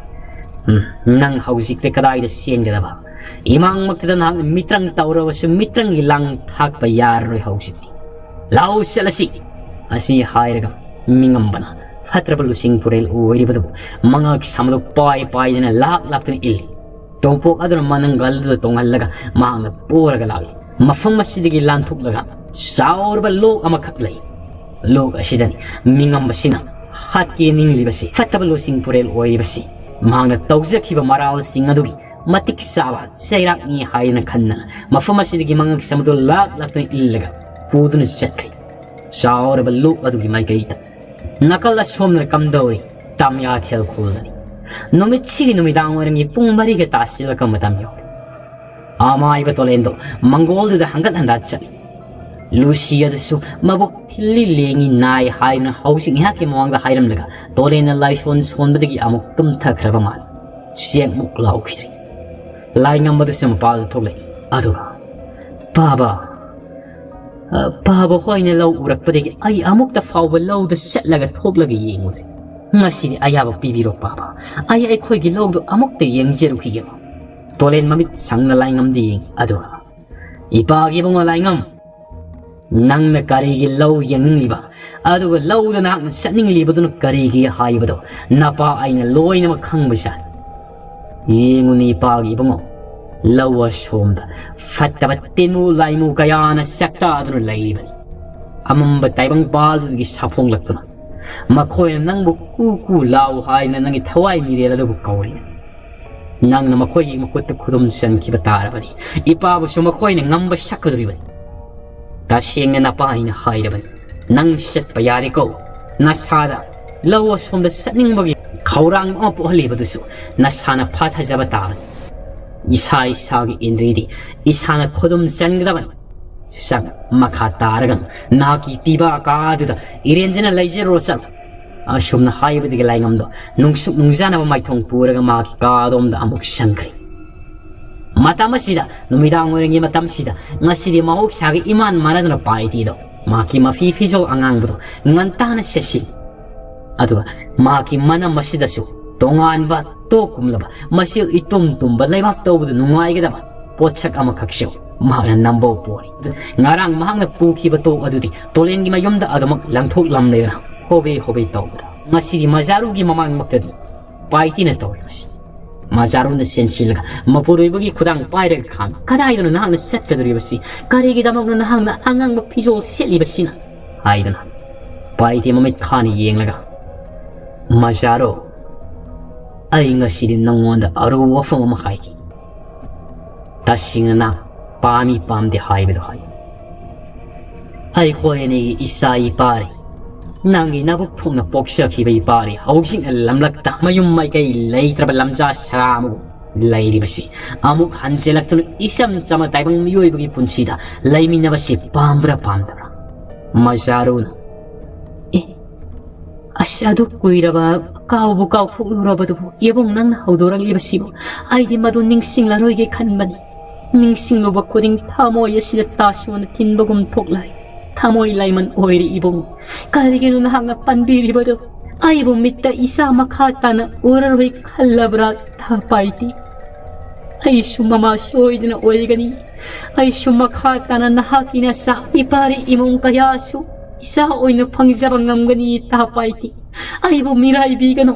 ꯎꯝ, ꯅꯪ ꯍꯧꯖꯤꯛꯇꯤ ꯀꯗꯥꯏꯗ ꯆꯦꯟꯒꯗꯕ? ꯏꯃꯥꯡꯃꯛꯇꯗ ꯅꯍꯥꯛꯅ ꯃꯤꯇ꯭ꯔꯪ ꯇꯧꯔꯕꯁꯨ ꯃꯤꯇ꯭ꯔꯪꯒꯤ ꯂꯥꯡ ꯊꯥꯛꯄ ꯌꯥꯔꯔꯣꯏ ꯍꯧꯖꯤꯛꯇꯤ꯫ ꯂꯥꯛꯎ ꯆꯠꯂꯁꯤ꯫" ꯑꯁꯤ ꯍꯥꯏꯔꯒ ꯃꯤꯉꯝꯕꯅ ꯐꯠꯇ꯭ꯔꯕ ꯂꯨꯆꯤꯡ ꯄꯨꯔꯦꯜ ꯑꯣꯏꯔꯤꯕꯗꯨꯕꯨ ꯃꯉꯛ ꯁꯝꯗꯨ ꯄꯥꯏ ꯄꯥꯏꯗꯅ ꯂꯥꯛ ꯂꯥꯛꯇꯨꯅ ꯏꯜꯂꯤ꯫ ꯇꯣꯝꯄꯣꯛ ꯑꯗꯨꯅ ꯃꯅꯪꯒꯜꯗꯨꯗ ꯇꯣꯡꯍꯜꯂꯒ ꯃꯍꯥꯛꯅ ꯄꯣꯔꯒ ꯂꯥꯛꯂꯤ꯫ ꯃꯐꯝ ꯑꯁꯤꯗꯒꯤ ꯂꯥꯟꯊꯣꯛꯂꯒ ꯆꯥꯎꯔꯕ ꯂꯣꯛ ꯑꯃꯈꯛ ꯂꯩ꯫ ꯂꯣꯛ ꯑꯁꯤꯗꯅꯤ ꯃꯤꯉꯝꯕꯁꯤꯅ ꯍꯥꯠꯀꯦ ꯅꯤꯡꯂꯤꯕꯁꯤ, ꯐꯠꯇꯕ ꯂꯨꯆꯤꯡ ꯄꯨꯔꯦꯜ ꯑꯣꯏꯔꯤꯕꯁꯤ꯫ ꯃꯍꯥꯛꯅ ꯇꯧꯖꯈꯤꯕ ꯃꯔꯥꯜꯁꯤꯡ ꯑꯗꯨꯒꯤ ꯃꯇꯤꯛ ꯆꯥꯕ ꯆꯩꯔꯥꯛꯅꯤ ꯍꯥꯏꯗꯅ ꯈꯟꯗꯅ ꯃꯐꯝ ꯑꯁꯤꯗꯒꯤ ꯃꯉꯛ ꯁꯝꯗꯨ ꯂꯥꯛ ꯂꯥꯛꯇꯨꯅ ꯏꯜꯂꯒ ꯄꯨꯗꯨꯅ ꯆꯠꯈ꯭ꯔꯦ꯫ ꯆꯥꯎꯔꯕ ꯂꯣꯛ ꯑꯗꯨꯒꯤ ꯃꯥꯏꯀꯩꯗ ꯅꯥꯀꯜ ꯑꯁꯣꯝꯗꯅ ꯀꯝꯗꯧꯔꯤ? ꯇꯥꯃꯤꯌꯥꯊꯦꯜ ꯈꯨꯜꯗꯅꯤ꯫ ꯅꯨꯃꯤꯠꯁꯤꯒꯤ ꯅꯨꯃꯤꯗꯥꯡ ꯋꯥꯏꯔꯝꯒꯤ ꯄꯨꯡ ꯃꯔꯤꯒ ꯇꯥꯁꯤꯜꯂꯛꯄ ꯃꯇꯝ ꯌꯧꯔꯦ꯫ ꯑꯃꯥꯏꯕ ꯇꯣꯂꯦꯟꯗꯣ ꯃꯪꯒꯣꯜꯗꯨꯗ ꯍꯪꯒꯠ ꯍꯟꯗꯥ ꯆꯠꯂꯤ꯫ ꯂꯨꯁꯤ ꯑꯗꯨꯁꯨ ꯃꯕꯨꯛ ꯊꯤꯜꯂꯤ ꯂꯦꯡꯉꯤ ꯅꯥꯏ ꯍꯥꯏꯗꯨꯅ ꯍꯧꯖꯤꯛ ꯉꯥꯏꯍꯥꯛꯀꯤ ꯃꯃꯥꯡꯗ ꯍꯥꯏꯔꯝꯂꯒ ꯇꯣꯂꯦꯟꯅ ꯂꯥꯏꯁꯣꯟ ꯁꯣꯟꯕꯗꯒꯤ ꯑꯃꯨꯛ ꯇꯨꯝꯊꯈ꯭ꯔꯕ ꯃꯥꯜꯂꯤ꯫ ꯆꯦꯡꯃꯨꯛ ꯂꯥꯎꯈꯤꯗ꯭ꯔꯤ꯫ ꯂꯥꯏꯉꯝꯕꯗꯨꯁꯨ ꯃꯄꯥꯜꯗ ꯊꯣꯛꯂꯛꯏ꯫ ꯑꯗꯨꯒ, "ꯄꯥꯕ, ꯑ, ꯄꯥꯕ ꯍꯣꯏꯅ ꯂꯧ ꯎꯔꯛꯄꯗꯒꯤ ꯑꯩ ꯑꯃꯨꯛꯇ ꯐꯥꯎꯕ ꯂꯧꯗ ꯆꯠꯂꯒ ꯊꯣꯛꯂꯒ ꯌꯦꯡꯉꯨꯗ꯭ꯔꯤ꯫ ꯉꯁꯤꯗꯤ ꯑꯌꯥꯕ ꯄꯤꯕꯤꯔꯣ ꯄꯥꯕ꯫ ꯑꯩ ꯑꯩꯈꯣꯏꯒꯤ ꯂꯧꯗꯨ ꯑꯃꯨꯛꯇ ꯌꯦꯡꯖꯔꯨꯈꯤꯒꯦ"꯫ ꯇꯣꯂꯦꯟ ꯃꯃꯤꯠ ꯁꯪꯅ ꯂꯥꯏꯉꯝꯗ ꯌꯦꯡꯉꯤ꯫ ꯑꯗꯨꯒ, "ꯏꯄꯥꯒꯤ ꯏꯕꯨꯡꯉꯣ ꯂꯥꯏꯉꯝ, ꯅꯪꯅ ꯀꯔꯤꯒꯤ ꯂꯧ ꯌꯦꯡꯅꯤꯡꯂꯤꯕ? ꯑꯗꯨꯒ ꯂꯧꯗ ꯅꯍꯥꯛꯅ ꯆꯠꯅꯤꯡꯂꯤꯕꯗꯨꯅ ꯀꯔꯤꯒꯤ ꯍꯥꯏꯕꯗꯣ ꯅꯄꯥ ꯑꯩꯅ ꯂꯣꯏꯅꯃꯛ ꯈꯪꯕ ꯁꯥꯏ꯫ ꯌꯦꯡꯉꯨꯅꯦ ꯏꯄꯥꯒꯤ ꯏꯕꯨꯡꯉꯣ, ꯂꯧ ꯑꯁꯣꯝꯗ ꯐꯠꯇꯕ ꯇꯤꯟꯃꯨ ꯂꯥꯏꯃꯨ ꯀꯌꯥꯅ ꯆꯥꯛꯇꯥꯗꯨꯅ ꯂꯩꯔꯤꯕꯅꯤ꯫ ꯑꯃꯝꯕ ꯇꯥꯏꯕꯪ ꯄꯥꯜꯗꯨꯗꯒꯤ ꯁꯥꯐꯣꯡꯂꯛꯇꯨꯅ ꯃꯈꯣꯏꯅ ꯅꯪꯕꯨ ꯀꯨ ꯀꯨ ꯂꯥꯎ ꯍꯥꯏꯗꯨꯅ ꯅꯪꯒꯤ ꯊꯋꯥꯏ ꯃꯤꯔꯦꯜ ꯑꯗꯨꯕꯨ ꯀꯧꯔꯤ꯫ ꯅꯪꯅ ꯃꯈꯣꯏꯒꯤ ꯃꯈꯨꯠꯇ ꯈꯨꯗꯨꯝ ꯆꯟꯈꯤꯕ ꯇꯥꯔꯕꯗꯤ ꯏꯄꯥꯕꯨꯁꯨ ꯃꯈꯣꯏꯅ ꯉꯝꯕ ꯁꯛꯀꯗꯧꯔꯤꯕꯅꯤ꯫ ꯇꯁꯦꯡꯅ ꯅꯄꯥ ꯑꯩꯅ ꯍꯥꯏꯔꯕꯅꯤ, ꯅꯪ ꯆꯠꯄ ꯌꯥꯔꯦꯀꯣ꯫ ꯅꯁꯥꯗ ꯂꯧ ꯑꯁꯣꯝꯗ ꯆꯠꯅꯤꯡꯕꯒꯤ ꯈꯧꯔꯥꯡꯕ ꯑꯃ ꯄꯣꯛꯍꯜꯂꯤꯕꯗꯨꯁꯨ ꯅꯁꯥꯅ ꯐꯥꯊꯖꯕ ꯇꯥꯕꯅꯤ꯫ ꯏꯁꯥ ꯏꯁꯥꯒꯤ ꯏꯟꯗ꯭ꯔꯤꯗꯤ ꯏꯁꯥꯅ ꯈꯨꯗꯨꯝ ꯆꯟꯒꯗꯕꯅꯤ꯫ ꯆꯠ, ꯃꯈꯥ ꯇꯥꯔꯒ ꯅꯍꯥꯛꯀꯤ ꯄꯤꯕ ꯀꯥꯗꯨꯗ ꯏꯔꯦꯟꯖꯅ ꯂꯩꯖꯔꯨꯔꯣ, ꯆꯠꯂꯣ꯫ ꯑꯁꯨꯝꯅ ꯍꯥꯏꯕꯗꯒꯤ ꯂꯥꯏꯉꯝꯗꯣ ꯅꯨꯡꯁꯨꯛ ꯅꯨꯡꯖꯥꯅꯕ ꯃꯥꯏꯊꯣꯡ ꯄꯨꯔꯒ ꯃꯍꯥꯛꯀꯤ ꯀꯥꯗꯣꯝꯗ ꯑꯃꯨꯛ ꯆꯪꯈ꯭ꯔꯦ꯫ ꯃꯇꯝ ꯑꯁꯤꯗ, ꯅꯨꯃꯤꯗꯥꯡ ꯋꯥꯏꯔꯝꯒꯤ ꯃꯇꯝꯁꯤꯗ, ꯉꯁꯤꯗꯤ ꯃꯍꯧꯁꯥꯒ ꯏꯃꯥꯟ ꯃꯥꯟꯅꯗꯅ ꯄꯥꯏꯇꯤꯗꯣ ꯃꯍꯥꯛꯀꯤ ꯃꯐꯤ ꯐꯤꯖꯣꯜ ꯑꯉꯥꯡꯕꯗꯣ ꯉꯟꯇꯥꯅ ꯁꯦꯠꯁꯤꯜꯂꯤ꯫ ꯑꯗꯨꯒ ꯃꯍꯥꯛꯀꯤ ꯃꯅꯝ ꯑꯁꯤꯗꯁꯨ ꯇꯣꯉꯥꯟꯕ, ꯇꯣꯛ ꯀꯨꯝꯂꯕ, ꯃꯁꯤ ꯏꯇꯨꯝ ꯇꯨꯝꯕ ꯂꯩꯕꯥꯛ ꯇꯧꯕꯗ ꯅꯨꯡꯉꯥꯏꯒꯗꯕ ꯄꯣꯠꯁꯛ ꯑꯃꯈꯛꯁꯨ ꯃꯍꯥꯛꯅ ꯅꯝꯕ ꯄꯣꯔꯤ꯫ ꯉꯔꯥꯡ ꯃꯍꯥꯛꯅ ꯄꯨꯈꯤꯕ ꯇꯣꯛ ꯑꯗꯨꯗꯤ ꯇꯣꯂꯦꯟꯒꯤ ꯃꯌꯨꯝꯗ ꯑꯗꯨꯃꯛ ꯂꯪꯊꯣꯛꯂꯝꯂꯦꯗꯅ ꯍꯣꯕꯦ ꯍꯣꯕꯦ ꯇꯧꯕꯗ꯫ ꯉꯁꯤꯗꯤ ꯃꯖꯥꯔꯨꯒꯤ ꯃꯃꯥꯡꯃꯛꯇꯗꯤ ꯄꯥꯏꯇꯤꯅ ꯇꯧꯔꯤꯕꯁꯤ꯫ ꯃꯖꯥꯔꯨꯅ ꯆꯦꯟꯁꯤꯜꯂꯒ ꯃꯄꯨꯔꯣꯏꯕꯒꯤ ꯈꯨꯗꯥꯡ ꯄꯥꯏꯔꯒ ꯈꯥꯝꯃꯤ꯫ "ꯀꯗꯥꯏꯗꯅꯣ ꯅꯍꯥꯛꯅ ꯆꯠꯀꯗꯧꯔꯤꯕꯁꯤ? ꯀꯔꯤꯒꯤꯗꯃꯛꯅꯣ ꯅꯍꯥꯛꯅ ꯑꯉꯥꯡꯕ ꯐꯤꯖꯣꯜ ꯁꯦꯠꯂꯤꯕꯁꯤꯅ?" ꯍꯥꯏꯗꯨꯅ ꯄꯥꯏꯇꯤ ꯃꯃꯤꯠ ꯈꯥꯅ ꯌꯦꯡꯂꯒ, "ꯃꯖꯥꯔꯨ, ꯑꯩ ꯉꯁꯤꯗꯤ ꯅꯪꯉꯣꯟꯗ ꯑꯔꯨꯕ ꯋꯥꯐꯝ ꯑꯃ ꯍꯥꯏꯒꯦ꯫ ꯇꯁꯦꯡꯅ ꯅꯪ ꯄꯥꯝꯃꯤ ꯄꯥꯝꯗꯦ ꯍꯥꯏꯕꯗꯣ ꯍꯥꯏ꯫ ꯑꯩꯈꯣꯏ ꯑꯅꯤꯒꯤ ꯏꯆꯥ ꯏꯄꯥꯔꯤ꯫ ꯅꯪꯒꯤ ꯅꯕꯨꯛ ꯊꯣꯛꯅ ꯄꯣꯛꯆꯈꯤꯕ ꯏꯄꯥꯗꯤ ꯍꯧꯖꯤꯛꯅ ꯂꯝꯂꯛꯇ ꯃꯌꯨꯝ ꯃꯥꯏꯀꯩ ꯂꯩꯇ꯭ꯔꯕ ꯂꯝꯖꯥ ꯁꯔꯥ ꯑꯃꯕꯨ ꯂꯩꯔꯤꯕꯁꯤ ꯑꯃꯨꯛ ꯍꯟꯖꯤꯜꯂꯛꯇꯨꯅ ꯏꯆꯝ ꯆꯝꯕ ꯇꯥꯏꯕꯪ ꯃꯤꯑꯣꯏꯕꯒꯤ ꯄꯨꯟꯁꯤꯗ ꯂꯩꯃꯤꯟꯅꯕꯁꯤ ꯄꯥꯝꯕ꯭ꯔꯥ ꯄꯥꯝꯗꯕ꯭ꯔꯥ? ꯃꯖꯥꯔꯨꯅ, ꯑꯦ, ꯑꯁ, ꯑꯗꯨ ꯀꯨꯏꯔꯕ, ꯀꯥꯎꯕꯨ ꯀꯥꯎꯊꯣꯛꯂꯨꯔꯕꯗꯨꯕꯨ, ꯏꯕꯨꯡ, ꯅꯪꯅ ꯍꯧꯗꯣꯔꯛꯂꯤꯕꯁꯤꯕꯨ ꯑꯩꯗꯤ ꯃꯗꯨ ꯅꯤꯡꯁꯤꯡꯂꯔꯣꯏꯒꯦ ꯈꯟꯕꯅꯤ꯫ ꯅꯤꯡꯁꯤꯡꯂꯨꯕ ꯈꯨꯗꯤꯡ ꯊꯃꯣꯏ ꯑꯁꯤꯗ ꯇꯥꯁꯨꯅ ꯊꯤꯟꯕꯒꯨꯝ ꯊꯣꯛꯂꯛꯏ꯫ ꯊꯃꯣꯏ ꯂꯥꯏꯃꯟ ꯑꯣꯏꯔꯦ ꯏꯕꯨꯡ꯫ ꯀꯔꯤꯒꯤꯅꯣ ꯅꯍꯥꯛꯅ ꯄꯟꯕꯤꯔꯤꯕꯗꯨ? ꯑꯩꯕꯨ ꯃꯤꯠꯇ ꯏꯆꯥ ꯃꯈꯥ ꯇꯥꯅ ꯎꯔꯔꯣꯏ ꯈꯜꯂꯕ꯭ꯔꯥ, ꯊꯥꯄꯥꯏꯇꯤ? ꯑꯩꯁꯨ ꯃꯃꯥ ꯁꯣꯏꯗꯅ ꯑꯣꯏꯒꯅꯤ꯫ ꯑꯩꯁꯨ ꯃꯈꯥ ꯇꯥꯅ ꯅꯍꯥꯛꯀꯤ ꯅꯆꯥ, ꯏꯄꯥꯔꯤ ꯏꯃꯨꯡ ꯀꯌꯥꯁꯨ ꯏꯆꯥ ꯑꯣꯏꯅ ꯐꯪꯖꯕ ꯉꯝꯒꯅꯤ, ꯊꯥꯄꯥꯏꯇꯤ꯫ ꯑꯩꯕꯨ ꯃꯤꯔꯥꯏꯕꯤꯒꯅꯨ꯫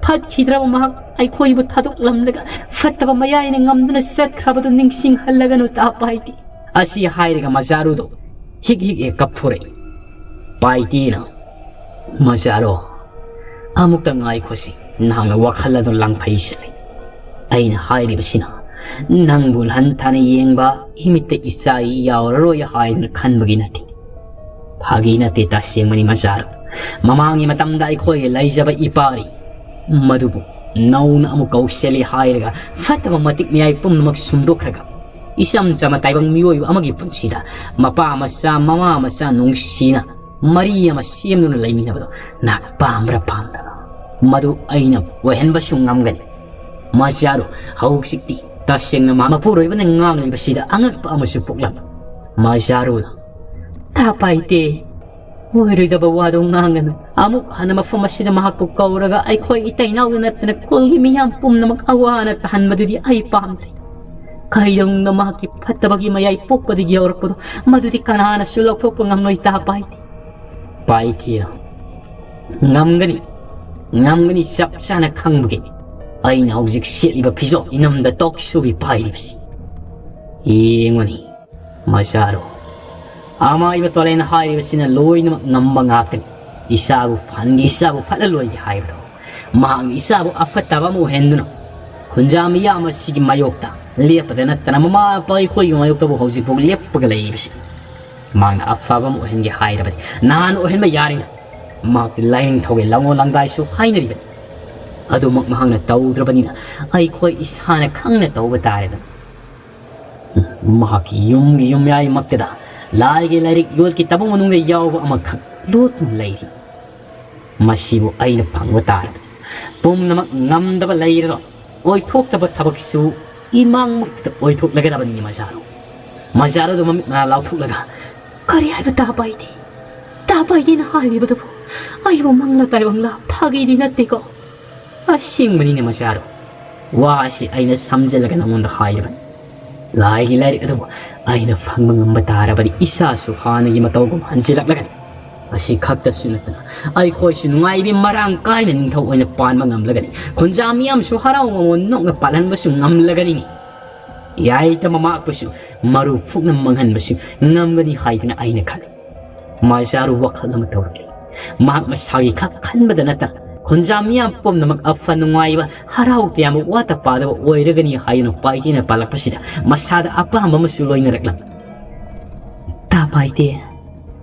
ꯐꯠꯈꯤꯗ꯭ꯔꯕ ꯃꯍꯥꯛ ꯑꯩꯈꯣꯏꯕꯨ ꯊꯥꯗꯣꯛꯂꯝꯂꯒ ꯐꯠꯇꯕ ꯃꯌꯥꯏꯅ ꯉꯝꯗꯨꯅ ꯆꯠꯈ꯭ꯔꯕꯗꯨ ꯅꯤꯡꯁꯤꯡꯍꯜꯂꯒꯅꯨ, ꯊꯥꯄꯥꯏꯇꯤ꯫ ꯑꯁꯤ ꯍꯥꯏꯔꯒ ꯃꯖꯥꯔꯨꯗꯣ ꯍꯤꯛ ꯍꯤꯛ ꯍꯦꯛ ꯀꯞꯊꯣꯔꯛꯏ꯫ ꯄꯥꯏꯇꯤꯅ, "ꯃꯖꯥꯔꯣ, ꯑꯃꯨꯛꯇ ꯉꯥꯏꯈꯣꯁꯤ, ꯅꯍꯥꯛꯅ ꯋꯥꯈꯜ ꯑꯗꯨ ꯂꯥꯡꯐꯩꯁꯤꯜꯂꯤ꯫ ꯑꯩꯅ ꯍꯥꯏꯔꯤꯕꯁꯤꯅ ꯅꯪꯕꯨ ꯍꯟꯊꯅ ꯌꯦꯡꯕ, ꯏꯃꯤꯠꯇ ꯏꯆꯥꯏ ꯌꯥꯎꯔꯔꯣꯏ ꯍꯥꯏꯗꯨꯅ ꯈꯟꯕꯒꯤ ꯅꯠꯇꯦ꯫ ꯐꯥꯒꯤ ꯅꯠꯇꯦ, ꯇꯁꯦꯡꯕꯅꯤ ꯃꯖꯥꯔꯣ꯫ ꯃꯃꯥꯡꯒꯤ ꯃꯇꯝꯗ ꯑꯩꯈꯣꯏꯒꯤ ꯂꯩꯖꯕ ꯏꯄꯥꯔꯤ ꯃꯗꯨꯕꯨ ꯅꯧꯅ ꯑꯃꯨꯛ ꯀꯧꯁꯜꯂꯤ ꯍꯥꯏꯔꯒ ꯐꯠꯇꯕ ꯃꯇꯤꯛ ꯃꯌꯥꯏ ꯄꯨꯝꯅꯃꯛ ꯁꯨꯝꯗꯣꯛꯈ꯭ꯔꯒ ꯏꯆꯝ ꯆꯝꯕ ꯇꯥꯏꯕꯪ ꯃꯤꯑꯣꯏꯕ ꯑꯃꯒꯤ ꯄꯨꯟꯁꯤꯗ ꯃꯄꯥ ꯃꯆꯥ, ꯃꯃꯥ ꯃꯆꯥ ꯅꯨꯡꯁꯤꯅ ꯃꯔꯤ ꯑꯃ ꯁꯦꯝꯗꯨꯅ ꯂꯩꯃꯤꯟꯅꯕꯗꯣ ꯅꯍꯥꯛ ꯄꯥꯝꯕ꯭ꯔꯥ ꯄꯥꯝꯗꯕ꯭ꯔꯥ? ꯃꯗꯨ ꯑꯩꯅ ꯑꯣꯏꯍꯟꯕꯁꯨ ꯉꯝꯒꯅꯤ꯫ ꯃꯖꯥꯔꯨ, ꯍꯧꯖꯤꯛꯇꯤ ꯇꯁꯦꯡꯅ ꯃꯥ ꯃꯄꯨꯔꯣꯏꯕꯅ ꯉꯥꯡꯂꯤꯕꯁꯤꯗ ꯑꯉꯛꯄ ꯑꯃꯁꯨ ꯄꯣꯛꯂꯝꯃꯤ꯫" ꯃꯖꯥꯔꯨꯅ, "ꯊꯥꯄꯥꯏꯇꯦ, ꯑꯣꯏꯔꯣꯏꯗꯕ ꯋꯥꯗꯣ ꯉꯥꯡꯒꯅꯨ꯫ ꯑꯃꯨꯛ ꯍꯟꯅ ꯃꯐꯝ ꯑꯁꯤꯗ ꯃꯍꯥꯛꯄꯨ ꯀꯧꯔꯒ ꯑꯩꯈꯣꯏ ꯏꯇꯩ ꯏꯅꯥꯎꯗ ꯅꯠꯇꯅ ꯈꯨꯜꯒꯤ ꯃꯤꯌꯥꯝ ꯄꯨꯝꯅꯃꯛ ꯑꯋꯥ ꯑꯅꯥ ꯇꯥꯍꯟꯕꯗꯨꯗꯤ ꯑꯩ ꯄꯥꯝꯗ꯭ꯔꯦ꯫ ꯀꯩꯗꯧꯅꯨꯡꯗ ꯃꯍꯥꯛꯀꯤ ꯐꯠꯇꯕꯒꯤ ꯃꯌꯥꯏ ꯄꯣꯛꯄꯗꯒꯤ ꯌꯧꯔꯛꯄꯗꯣ ꯃꯗꯨꯗꯤ ꯀꯅꯥꯅꯁꯨ ꯂꯧꯊꯣꯛꯄ ꯉꯝꯂꯣꯏ, ꯊꯥꯄꯥꯏꯇꯦ꯫" ꯄꯥꯏꯊꯤꯅ, "ꯉꯝꯒꯅꯤ, ꯉꯝꯒꯅꯤ, ꯆꯞ ꯆꯥꯅ ꯈꯪꯕꯒꯤꯅꯤ ꯑꯩꯅ ꯍꯧꯖꯤꯛ ꯁꯦꯠꯂꯤꯕ ꯐꯤꯖꯣꯜ, ꯏꯅꯝꯗ ꯇꯣꯛꯁꯨꯕꯤ ꯄꯥꯏꯔꯤꯕꯁꯤ꯫ ꯌꯦꯡꯉꯨꯅꯤ ꯃꯆꯥꯔꯣ, ꯑꯃꯥꯏꯕ ꯇꯣꯂꯦꯟ ꯍꯥꯏꯔꯤꯕꯁꯤꯅ ꯂꯣꯏꯅꯃꯛ ꯉꯝꯕ ꯉꯥꯛꯇꯅꯤ꯫ ꯏꯆꯥꯕꯨ ꯐꯍꯟꯒꯦ, ꯏꯆꯥꯕꯨ ꯐꯠꯂ ꯂꯣꯏꯒꯦ ꯍꯥꯏꯕꯗꯣ, ꯃꯍꯥꯛꯅ ꯏꯆꯥꯕꯨ ꯑꯐꯠꯇꯕ ꯑꯃ ꯑꯣꯏꯍꯟꯗꯨꯅ ꯈꯨꯟꯖꯥ ꯃꯤꯌꯥꯝ ꯑꯁꯤꯒꯤ ꯃꯥꯌꯣꯛꯇ ꯂꯦꯞꯄꯗ ꯅꯠꯇꯅ ꯃꯃꯥ ꯃꯄꯥ ꯑꯩꯈꯣꯏꯒꯤ ꯃꯥꯌꯣꯛꯇꯕꯨ ꯍꯧꯖꯤꯛꯐꯥꯎ ꯂꯦꯞꯄꯒ ꯂꯩꯔꯤꯕꯁꯤ꯫ ꯃꯍꯥꯛꯅ ꯑꯐꯕ ꯑꯃ ꯑꯣꯏꯍꯟꯒꯦ ꯍꯥꯏꯔꯕꯗꯤ ꯅꯍꯥꯟ ꯑꯣꯏꯍꯟꯕ ꯌꯥꯔꯤꯅ꯫ ꯃꯍꯥꯛꯇꯤ ꯂꯥꯏꯅꯤꯡꯊꯧꯒꯤ ꯂꯥꯡꯂꯣꯟ ꯂꯥꯡꯗꯥꯏꯁꯨ ꯍꯥꯏꯅꯔꯤꯕꯅꯤ꯫ ꯑꯗꯨꯃꯛ ꯃꯍꯥꯛꯅ ꯇꯧꯗ꯭ꯔꯕꯅꯤꯅ ꯑꯩꯈꯣꯏ ꯏꯁꯥꯅ ꯈꯪꯅ ꯇꯧꯕ ꯇꯥꯔꯦꯗꯅ꯫ ꯃꯍꯥꯛꯀꯤ ꯌꯨꯝꯒꯤ ꯌꯨꯝꯌꯥꯏꯃꯛꯇꯗ ꯂꯥꯏꯒꯤ ꯂꯥꯏꯔꯤꯛ ꯌꯣꯠꯀꯤ ꯇꯥꯕꯨꯡ ꯃꯅꯨꯡꯗ ꯌꯥꯎꯕ ꯑꯃꯈꯛ ꯂꯣꯠꯇꯨꯅ ꯂꯩꯔꯤ꯫ ꯃꯁꯤꯕꯨ ꯑꯩꯅ ꯐꯪꯕ ꯇꯥꯔꯕꯗꯤ ꯄꯨꯝꯅꯃꯛ ꯉꯝꯗꯕ ꯂꯩꯔꯔꯣꯏ꯫ ꯑꯣꯏꯊꯣꯛꯇꯕ ꯊꯕꯛꯁꯨ ꯏꯃꯥꯡꯃꯛꯇ ꯑꯣꯏꯊꯣꯛꯂꯒꯗꯕꯅꯤꯅꯦ ꯃꯖꯥꯔꯨ꯫ ꯃꯖꯥꯔꯨꯗ ꯃꯃꯤꯠ ꯃꯅꯥ ꯂꯥꯎꯊꯣꯛꯂꯒ, "ꯀꯔꯤ ꯍꯥꯏꯕ ꯇꯥ ꯄꯥꯏꯗꯦ? ꯇꯥ ꯄꯥꯏꯗꯦꯅ ꯍꯥꯏꯔꯤꯕꯗꯨꯕꯨ ꯑꯩꯕꯨ ꯃꯪꯂꯥ ꯇꯥꯏꯕꯪꯂꯥ? ꯐꯥꯒꯤꯗꯤ ꯅꯠꯇꯦꯀꯣ?" "ꯑꯁꯦꯡꯕꯅꯤꯅꯦ ꯃꯆꯥꯔꯣ, ꯋꯥ ꯑꯁꯤ ꯑꯩꯅ ꯁꯝꯖꯤꯜꯂꯒ ꯅꯉꯣꯟꯗ ꯍꯥꯏꯔꯕꯅꯤ꯫ ꯂꯥꯏꯒꯤ ꯂꯥꯏꯔꯤꯛ ꯑꯗꯨꯕꯨ ꯑꯩꯅ ꯐꯪꯕ ꯉꯝꯕ ꯇꯥꯔꯕꯗꯤ ꯏꯁꯥꯁꯨ ꯍꯥꯟꯅꯒꯤ ꯃꯇꯧꯒꯨꯝ ꯍꯟꯖꯤꯜꯂꯛꯂꯒꯅꯤ꯫ ꯑꯁꯤ ꯈꯛꯇꯁꯨ ꯅꯠꯇꯅ ꯑꯩꯈꯣꯏꯁꯨ ꯅꯨꯡꯉꯥꯏꯕꯤ ꯃꯔꯥꯡ ꯀꯥꯏꯅ ꯅꯤꯡꯊꯧ ꯑꯣꯏꯅ ꯄꯥꯟꯕ ꯉꯝꯂꯒꯅꯤ꯫ ꯈꯨꯟꯖꯥ ꯃꯤꯌꯥꯝꯁꯨ ꯍꯔꯥꯎ ꯃꯃꯣꯟ ꯅꯣꯛꯅ ꯄꯥꯜꯍꯟꯕꯁꯨ ꯉꯝꯂꯒꯅꯤꯅꯦ꯫ ꯌꯥꯏꯇ ꯃꯃꯥꯛꯄꯨꯁꯨ ꯃꯔꯨ ꯐꯨꯛꯅ ꯃꯥꯡꯍꯟꯕꯁꯨ ꯉꯝꯒꯅꯤ ꯍꯥꯏꯗꯅ ꯑꯩꯅ ꯈꯜꯂꯤ꯫" ꯃꯥꯏꯖꯥꯔꯨ ꯋꯥꯈꯜ ꯑꯃ ꯇꯧꯔꯛꯂꯤ꯫ ꯃꯍꯥꯛ ꯃꯁꯥꯒꯤ ꯈꯛ ꯈꯟꯕꯗ ꯅꯠꯇꯅ ꯈꯨꯟꯖꯥ ꯃꯤꯌꯥꯝ ꯄꯨꯝꯅꯃꯛ ꯑꯐ ꯅꯨꯡꯉꯥꯏꯕ, ꯍꯔꯥꯎ ꯇꯌꯥꯝꯕ, ꯋꯥꯇ ꯄꯥꯗꯕ ꯑꯣꯏꯔꯒꯅꯤ ꯍꯥꯏꯗꯨꯅ ꯄꯥꯏꯇꯦꯅ ꯄꯥꯜꯂꯛꯄꯁꯤꯗ ꯃꯁꯥꯗ ꯑꯄꯥꯝꯕ ꯑꯃꯁꯨ ꯂꯣꯏꯅꯔꯛꯂꯝꯃꯤ꯫ "ꯇꯥ ꯄꯥꯏꯇꯦ,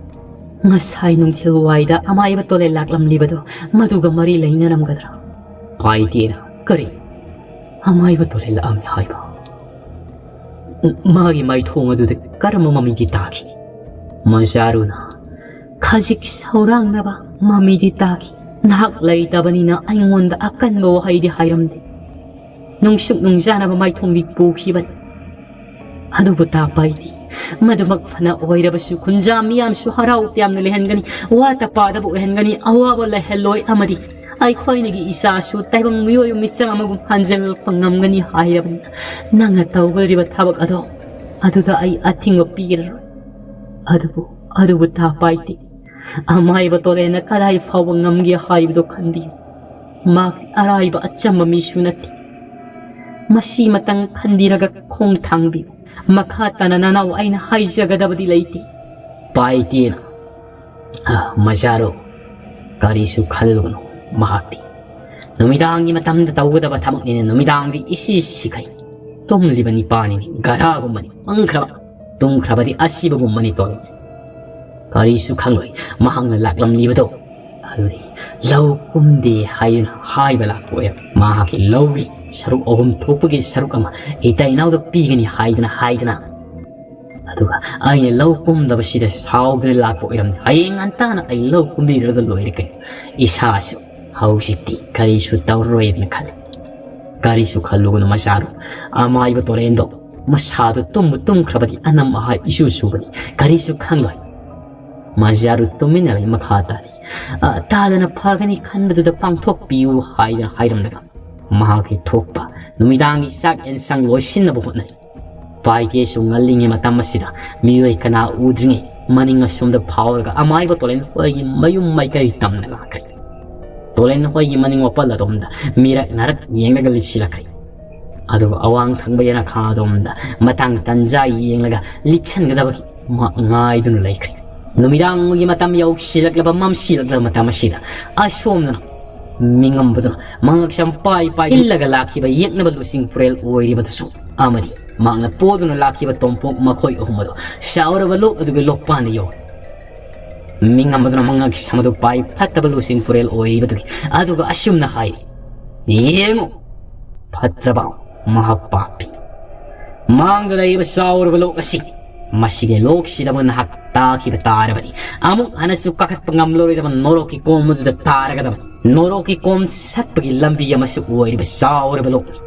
ꯉꯁꯥꯏ ꯅꯨꯡꯊꯤꯜ ꯋꯥꯏꯗ ꯑꯃꯥꯏꯕ ꯇꯣꯂꯦ ꯂꯥꯛꯂꯝꯂꯤꯕꯗꯣ ꯃꯗꯨꯒ ꯃꯔꯤ ꯂꯩꯅꯔꯝꯒꯗ꯭ꯔꯥ?" ꯄꯥꯏꯇꯦꯅ, "ꯀꯔꯤ?" "ꯑꯃꯥꯏꯕ ꯇꯣꯂꯦ ꯂꯥꯛꯑꯝꯃꯤ ꯍꯥꯏꯕ? ꯃꯥꯒꯤ ꯃꯥꯏꯊꯣꯡ ꯑꯗꯨꯗ ꯀꯔꯝꯕ ꯃꯃꯤꯗꯤ ꯇꯥꯈꯤ?" ꯃꯖꯥꯔꯨꯅ, "ꯈꯖꯤꯛ ꯁꯧꯔꯥꯡꯅꯕ ꯃꯃꯤꯗꯤ ꯇꯥꯈꯤ꯫ ꯅꯍꯥꯛ ꯂꯩꯇꯕꯅꯤꯅ ꯑꯩꯉꯣꯟꯗ ꯑꯀꯟꯕ ꯋꯥꯍꯩꯗꯤ ꯍꯥꯏꯔꯝꯗꯦ꯫ ꯅꯨꯡꯁꯨꯛ ꯅꯨꯡꯖꯥꯅꯕ ꯃꯥꯏꯊꯣꯡꯗꯤ ꯄꯨꯈꯤꯕꯅꯤ꯫ ꯑꯗꯨꯕꯨ ꯇꯥ ꯄꯥꯏꯇꯦ, ꯃꯗꯨꯃꯛ ꯐꯅ ꯑꯣꯏꯔꯕꯁꯨ ꯈꯨꯟꯖꯥ ꯃꯤꯌꯥꯝꯁꯨ ꯍꯔꯥꯎ ꯇꯌꯥꯝꯅ ꯂꯩꯍꯟꯒꯅꯤ, ꯋꯥꯇ ꯄꯥꯗꯕ ꯑꯣꯏꯍꯟꯒꯅꯤ, ꯑꯋꯥꯕ ꯂꯩꯍꯜꯂꯣꯏ ꯑꯃꯗꯤ ꯑꯩꯈꯣꯏꯅꯤꯒꯤ ꯏꯆꯥꯁꯨ ꯇꯥꯏꯕꯪ ꯃꯤꯑꯣꯏꯕ ꯃꯤꯆꯪ ꯑꯃꯒꯨꯝ ꯍꯟꯖꯤꯜꯂꯛꯄ ꯉꯝꯒꯅꯤ ꯍꯥꯏꯔꯕꯅꯤꯅ ꯅꯪꯅ ꯇꯧꯒꯗꯧꯔꯤꯕ ꯊꯕꯛ ꯑꯗꯣ ꯑꯗꯨꯗ ꯑꯩ ꯑꯊꯤꯡꯕ ꯄꯤꯔꯔꯣꯏ꯫ ꯑꯗꯨꯕꯨ, ꯑꯗꯨꯕꯨ ꯇꯥ ꯄꯥꯏꯇꯦ, ꯑꯃꯥꯏꯕ ꯇꯣꯂꯦꯅ ꯀꯗꯥꯏ ꯐꯥꯎꯕ ꯉꯝꯒꯦ ꯍꯥꯏꯕꯗꯣ ꯈꯟꯕꯤꯌꯨ꯫ ꯃꯍꯥꯛꯇꯤ ꯑꯔꯥꯏꯕ ꯑꯆꯝꯕ ꯃꯤꯁꯨ ꯅꯠꯇꯦ꯫ ꯃꯁꯤꯃꯇꯪ ꯈꯟꯕꯤꯔꯒ ꯈꯣꯡ ꯊꯥꯡꯕꯤꯌꯨ꯫ ꯃꯈꯥ ꯇꯥꯅ ꯅꯅꯥꯎ ꯑꯩꯅ ꯍꯥꯏꯖꯒꯗꯕꯗꯤ ꯂꯩꯇꯦ꯫" ꯄꯥꯏꯇꯦꯅ, "ꯑ, ꯃꯖꯥꯔꯨ, ꯀꯔꯤꯁꯨ ꯈꯜꯂꯨꯒꯅꯨ꯫ ꯃꯍꯥꯛꯇꯤ ꯅꯨꯃꯤꯗꯥꯡꯒꯤ ꯃꯇꯝꯗ ꯇꯧꯒꯗꯕ ꯊꯕꯛꯅꯤꯅ ꯅꯨꯃꯤꯗꯥꯡꯗꯤ ꯏꯁꯤ ꯁꯤꯈꯩ ꯇꯨꯝꯂꯤꯕ ꯅꯤꯄꯥꯅꯤꯅꯤ꯫ ꯒꯙꯥꯒꯨꯝꯕꯅꯤ, ꯃꯪꯈ꯭ꯔꯕ, ꯇꯨꯝꯈ꯭ꯔꯕꯗꯤ ꯑꯁꯤꯕꯒꯨꯝꯕꯅꯤ ꯇꯣꯂꯦꯁꯦ꯫ ꯀꯔꯤꯁꯨ ꯈꯪꯂꯣꯏ꯫ ꯃꯍꯥꯛꯅ ꯂꯥꯛꯂꯝꯂꯤꯕꯗꯣ ꯑꯗꯨꯗꯤ ꯂꯧ ꯀꯨꯝꯗꯦ ꯍꯥꯏꯗꯨꯅ ꯍꯥꯏꯕ ꯂꯥꯛꯄ ꯑꯣꯏꯔꯝꯃꯤ꯫ ꯃꯍꯥꯛꯀꯤ ꯂꯧꯒꯤ ꯁꯔꯨꯛ ꯑꯍꯨꯝ ꯊꯣꯛꯄꯒꯤ ꯁꯔꯨꯛ ꯑꯃ ꯏꯇꯩ ꯏꯅꯥꯎꯗ ꯄꯤꯒꯅꯤ ꯍꯥꯏꯗꯅ ꯍꯥꯏꯗꯅ꯫ ꯑꯗꯨꯒ ꯑꯩꯅ ꯂꯧ ꯀꯨꯝꯗꯕꯁꯤꯗ ꯁꯥꯎꯗꯨꯅ ꯂꯥꯛꯄ ꯑꯣꯏꯔꯝꯃꯤ꯫ ꯍꯌꯦꯡ ꯉꯟꯇꯥꯅ ꯑꯩ ꯂꯧ ꯀꯨꯝꯕꯤꯔꯒ ꯂꯣꯏꯔꯦ ꯀꯩꯅꯣ꯫ ꯏꯁꯥꯁꯨ ꯍꯧꯖꯤꯛꯇꯤ ꯀꯔꯤꯁꯨ ꯇꯧꯔꯔꯣꯏꯗꯅ ꯈꯜꯂꯤ꯫ ꯀꯔꯤꯁꯨ ꯈꯜꯂꯨꯒꯅꯨ ꯃꯆꯥꯔꯨ꯫ ꯑꯃꯥꯏꯕ ꯇꯣꯔꯦꯟꯗꯣ ꯃꯁꯥꯗꯨ ꯇꯨꯝꯕꯨ ꯇꯨꯝꯈ꯭ꯔꯕꯗꯤ ꯑꯅꯝ ꯑꯍꯥꯏ ꯏꯁꯨ ꯁꯨꯕꯅꯤ꯫ ꯀꯔꯤꯁꯨ ꯈꯪꯂꯣꯏ꯫ ꯃꯆꯥꯔꯨ ꯇꯨꯃꯤꯟꯅ ꯂꯩ ꯃꯈꯥ ꯇꯥꯔꯤ꯫ "ꯑ, ꯇꯥꯗꯅ ꯐꯒꯅꯤ ꯈꯟꯕꯗꯨꯗ ꯄꯥꯡꯊꯣꯛꯄꯤꯌꯨ" ꯍꯥꯏꯗꯅ ꯍꯥꯏꯔꯝꯂꯒ ꯃꯍꯥꯛꯀꯤ ꯊꯣꯛꯄ ꯅꯨꯃꯤꯗꯥꯡꯒꯤ ꯆꯥꯛ ꯑꯦꯟꯁꯥꯡ ꯂꯣꯏꯁꯤꯟꯅꯕ ꯍꯣꯠꯅꯩ꯫ ꯄꯥꯏꯒꯦꯁꯨ ꯉꯜꯂꯤꯉꯩ ꯃꯇꯝ ꯑꯁꯤꯗ ꯃꯤꯑꯣꯏ ꯀꯅꯥ ꯎꯗ꯭ꯔꯤꯉꯩ ꯃꯅꯤꯡ ꯑꯁꯣꯝꯗ ꯐꯥꯎꯔꯒ ꯑꯃꯥꯏꯕ ꯇꯣꯂꯦꯟ ꯍꯣꯏꯒꯤ ꯃꯌꯨꯝ ꯃꯥꯏꯀꯩ ꯇꯝꯅ ꯂꯥꯛꯈ꯭ꯔꯦ꯫ ꯇꯣꯂꯦꯟ ꯍꯣꯏꯒꯤ ꯃꯅꯤꯡ ꯃꯄꯜ ꯑꯗꯣꯝꯗ ꯃꯤꯔꯛ ꯅꯥꯔꯛ ꯌꯦꯡꯂꯒ ꯂꯤꯠꯁꯤꯜꯂꯛꯈ꯭ꯔꯦ꯫ ꯑꯗꯨꯒ ꯑꯋꯥꯡ ꯊꯪꯕ ꯌꯦꯅꯈꯥ ꯑꯗꯣꯝꯗ ꯃꯇꯥꯡ ꯇꯟꯖꯥ ꯌꯦꯡꯂꯒ ꯂꯤꯠꯁꯟꯒꯗꯕꯒꯤ ꯃꯥ ꯉꯥꯏꯗꯨꯅ ꯂꯩꯈ꯭ꯔꯦ꯫ ꯅꯨꯃꯤꯗꯥꯡꯒꯤ ꯃꯇꯝ ꯌꯧꯁꯤꯜꯂꯛꯂꯕ, ꯃꯝꯁꯤꯜꯂꯛꯂꯕ ꯃꯇꯝ ꯑꯁꯤꯗ ꯑꯁꯣꯝꯗꯅ ꯃꯤꯉꯝꯕꯗꯨꯅ ꯃꯉꯛꯁꯝ ꯄꯥꯏ ꯄꯥꯏ ꯏꯜꯂꯒ ꯂꯥꯛꯈꯤꯕ ꯌꯦꯛꯅꯕ ꯂꯨꯆꯤꯡ ꯄꯨꯔꯦꯜ ꯑꯣꯏꯔꯤꯕꯗꯨꯁꯨ ꯑꯃꯗꯤ ꯃꯍꯥꯛꯅ ꯄꯣꯗꯨꯅ ꯂꯥꯛꯈꯤꯕ ꯇꯣꯝꯄꯣꯛ ꯃꯈꯣꯏ ꯑꯍꯨꯝ ꯑꯗꯨ ꯆꯥꯎꯔꯕ ꯂꯣꯛ ꯑꯗꯨꯒꯤ ꯂꯣꯛꯄꯥꯟꯗ ꯌꯧꯔꯦ꯫ ꯃꯤꯉꯝꯕꯗꯨꯅ ꯃꯉꯛꯁꯝ ꯑꯗꯨ ꯄꯥꯏ ꯐꯠꯇꯕ ꯂꯨꯆꯤꯡ ꯄꯨꯔꯦꯜ ꯑꯣꯏꯔꯤꯕꯗꯨꯒꯤ ꯑꯗꯨꯒ ꯑꯁꯨꯝꯅ ꯍꯥꯏꯔꯤ, "ꯌꯦꯡꯉꯨ, ꯐꯠꯇ꯭ꯔꯕ ꯃꯍꯥꯄꯥꯄꯤ, ꯃꯥꯡꯗ ꯂꯩꯔꯤꯕ ꯆꯥꯎꯔꯕ ꯂꯣꯛ ꯑꯁꯤ, ꯃꯁꯤꯒꯤ ꯂꯣꯛꯁꯤꯗꯕꯨ ꯅꯍꯥꯛ ꯇꯥꯈꯤꯕ ꯇꯥꯔꯕꯗꯤ ꯑꯃꯨꯛ ꯍꯟꯅꯁꯨ ꯀꯥꯈꯠꯄ ꯉꯝꯂꯔꯣꯏꯗꯕ ꯅꯣꯔꯣꯛꯀꯤ ꯀꯣꯝ ꯑꯗꯨꯗ ꯇꯥꯔꯒꯗꯕꯅꯤ꯫ ꯅꯣꯔꯣꯛꯀꯤ ꯀꯣꯝ ꯁꯠꯄꯒꯤ ꯂꯝꯕꯤ ꯑꯃꯁꯨ ꯑꯣꯏꯔꯤꯕ ꯆꯥꯎꯔꯕ ꯂꯣꯛꯅꯤ꯫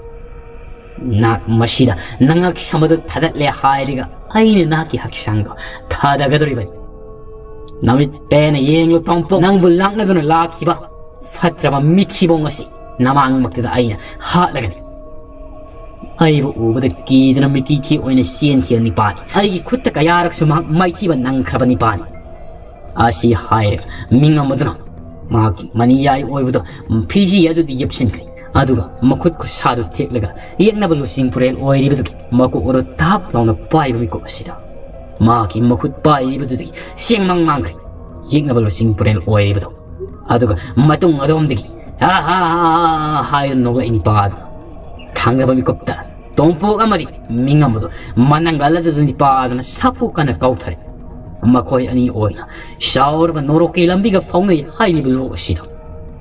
ꯅꯍꯥꯛ ꯃꯁꯤꯗ ꯅꯉꯛꯁꯝ ꯑꯗꯨ ꯊꯥꯗꯠꯂꯦ ꯍꯥꯏꯔꯒ ꯑꯩꯅ ꯅꯍꯥꯛꯀꯤ ꯍꯛꯆꯥꯡꯗꯣ ꯊꯥꯗꯒꯗꯧꯔꯤꯕꯅꯤ꯫ ꯅꯃꯤꯠ ꯄꯦꯟꯅ ꯌꯦꯡꯂꯨ ꯇꯣꯝꯄꯣꯛ, ꯅꯪꯕꯨ ꯂꯥꯛꯅꯗꯨꯅ ꯂꯥꯛꯈꯤꯕ ꯐꯠꯇ꯭ꯔꯕ ꯃꯤꯊꯤꯕꯣꯡ ꯑꯁꯤ ꯅꯃꯥꯡꯃꯛꯇꯗ ꯑꯩꯅ ꯍꯥꯠꯂꯒꯅꯤ꯫ ꯑꯩꯕꯨ ꯎꯕꯗ ꯀꯤꯗꯨꯅ ꯃꯤꯀꯤ ꯊꯤ ꯑꯣꯏꯅ ꯆꯦꯟꯈꯤꯕ ꯅꯤꯄꯥꯅꯤ꯫ ꯑꯩꯒꯤ ꯈꯨꯠꯇ ꯀꯌꯥꯔꯛꯁꯨ ꯃꯍꯥꯛ ꯃꯥꯏꯊꯤꯕ ꯅꯪꯈ꯭ꯔꯕ ꯅꯤꯄꯥꯅꯤ"꯫ ꯑꯁꯤ ꯍꯥꯏꯔꯒ ꯃꯤꯉꯝ ꯑꯗꯨꯅ ꯃꯍꯥꯛꯀꯤ ꯃꯅꯤꯌꯥꯏ ꯑꯣꯏꯕꯗꯨ ꯐꯤꯖꯤ ꯑꯗꯨꯗ ꯌꯦꯞꯁꯤꯟꯈ꯭ꯔꯦ꯫ ꯑꯗꯨꯒ ꯃꯈꯨꯠ ꯈꯨꯠꯁꯥꯗꯨ ꯊꯦꯛꯂꯒ ꯌꯦꯛꯅꯕ ꯂꯨꯆꯤꯡ ꯄꯨꯔꯦꯜ ꯑꯣꯏꯔꯤꯕꯗꯨꯒꯤ ꯃꯀꯣꯛ ꯑꯗꯨ ꯊꯥꯞ ꯂꯥꯎꯅ ꯄꯥꯏꯕ ꯃꯤꯀꯨꯞ ꯑꯁꯤꯗ ꯃꯍꯥꯛꯀꯤ ꯃꯈꯨꯠ ꯄꯥꯏꯔꯤꯕꯗꯨꯗꯒꯤ ꯆꯦꯡꯃꯥꯡ ꯃꯥꯡꯈ꯭ꯔꯦ꯫ ꯌꯦꯛꯅꯕ ꯂꯨꯆꯤꯡ ꯄꯨꯔꯦꯜ ꯑꯣꯏꯔꯤꯕꯗꯨ꯫ ꯑꯗꯨꯒ ꯃꯇꯨꯡ ꯑꯗꯣꯝꯗꯒꯤ "ꯑꯥ ꯍꯥ ꯍꯥ ꯍꯥ" ꯍꯥꯏꯗꯨꯅ ꯅꯣꯛꯂꯛꯏ ꯅꯤꯄꯥ ꯑꯗꯨ꯫ ꯊꯪꯅꯕ ꯃꯤꯀꯨꯞꯇ ꯇꯣꯝꯄꯣꯛ ꯑꯃꯗꯤ ꯃꯤꯉꯝ ꯑꯗꯨ ꯃꯅꯪꯒꯜ ꯑꯗꯨꯗ ꯅꯤꯄꯥ ꯑꯗꯨꯅ ꯁꯥꯐꯨ ꯀꯟꯅ ꯀꯥꯎꯊꯔꯦ꯫ ꯃꯈꯣꯏ ꯑꯅꯤ ꯑꯣꯏꯅ ꯆꯥꯎꯔꯕ ꯅꯣꯔꯣꯛꯀꯤ ꯂꯝꯕꯤꯒ ꯐꯥꯎꯅꯩ ꯍꯥꯏꯔꯤꯕ ꯂꯣꯛ ꯑꯁꯤꯗ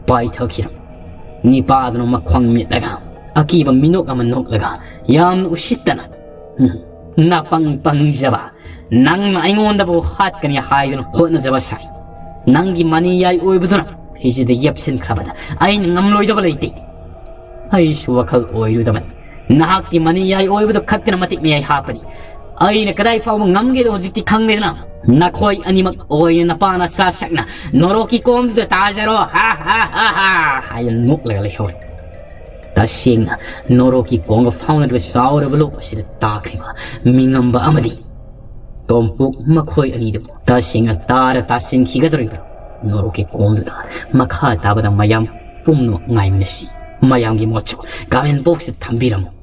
ꯄꯥꯏꯊꯈꯤꯔꯝꯃꯤ꯫ ꯅꯤꯄꯥꯗꯨꯅ ꯃꯈ꯭ꯋꯥꯡ ꯃꯤꯠꯂꯒ ꯑꯀꯤꯕ ꯃꯤꯅꯣꯛ ꯑꯃ ꯅꯣꯛꯂꯒ ꯌꯥꯝꯅ ꯎꯁꯤꯠꯇꯅ, "ꯎꯝ, ꯅꯄꯪ ꯄꯪꯖꯕ, ꯅꯪꯅ ꯑꯩꯉꯣꯟꯗꯕꯨ ꯍꯥꯠꯀꯅꯤ ꯍꯥꯏꯗꯨꯅ ꯍꯣꯠꯅꯖꯕ ꯁꯥꯏ꯫ ꯅꯪꯒꯤ ꯃꯅꯤꯌꯥꯏ ꯑꯣꯏꯕꯗꯨꯅ ꯐꯤꯖꯤꯗ ꯌꯦꯞꯁꯤꯟꯈ꯭ꯔꯕꯗ ꯑꯩꯅ ꯉꯝꯂꯣꯏꯗꯕ ꯂꯩꯇꯦ꯫ ꯑꯩꯁꯨ ꯋꯥꯈꯜ ꯑꯣꯏꯔꯨꯗꯕꯅꯤ꯫ ꯅꯍꯥꯛꯀꯤ ꯃꯅꯤꯌꯥꯏ ꯑꯣꯏꯕꯗꯨ ꯈꯛꯇꯅ ꯃꯇꯤꯛ ꯃꯌꯥꯏ ꯍꯥꯞꯄꯅꯤ꯫ ꯑꯩꯅ ꯀꯗꯥꯏ ꯐꯥꯎꯕ ꯉꯝꯒꯦꯗꯣ ꯍꯧꯖꯤꯛꯇꯤ ꯈꯪꯂꯦꯗꯅ꯫ ꯅꯈꯣꯏ ꯑꯅꯤꯃꯛ ꯑꯣꯏꯅ ꯅꯄꯥ ꯅꯆꯥ ꯁꯛꯅ ꯅꯣꯔꯣꯛꯀꯤ ꯀꯣꯝꯗꯨꯗ ꯇꯥꯖꯔꯣ, ꯍꯥ, ꯍꯥ, ꯍꯥ, ꯍꯥ," ꯍꯥꯏꯅ ꯅꯣꯛꯂꯒ ꯂꯩꯍꯧꯔꯦ꯫ ꯇꯁꯦꯡꯅ ꯅꯣꯔꯣꯛꯀꯤ ꯀꯣꯝꯒ ꯐꯥꯎꯅꯔꯤꯕ ꯆꯥꯎꯔꯕ ꯂꯣꯛ ꯑꯁꯤꯗ ꯇꯥꯈ꯭ꯔꯤꯕ ꯃꯤꯉꯝꯕ ꯑꯃꯗꯤ ꯇꯣꯝꯄꯣꯛ ꯃꯈꯣꯏ ꯑꯅꯤꯗꯨꯕꯨ ꯇꯁꯦꯡꯅ ꯇꯥꯔ ꯇꯥꯁꯤꯟꯈꯤꯒꯗꯧꯔꯤꯕ꯭ꯔꯥ? ꯅꯣꯔꯣꯛꯀꯤ ꯀꯣꯝꯗꯨꯗ ꯃꯈꯥ ꯇꯥꯕꯗ ꯃꯌꯥꯝ ꯄꯨꯝꯅꯃꯛ ꯉꯥꯏꯃꯤꯟꯅꯁꯤ꯫ ꯃꯌꯥꯝꯒꯤ ꯃꯣꯠꯁꯨ comment box ꯇ ꯊꯝꯕꯤꯔꯝꯃꯨ꯫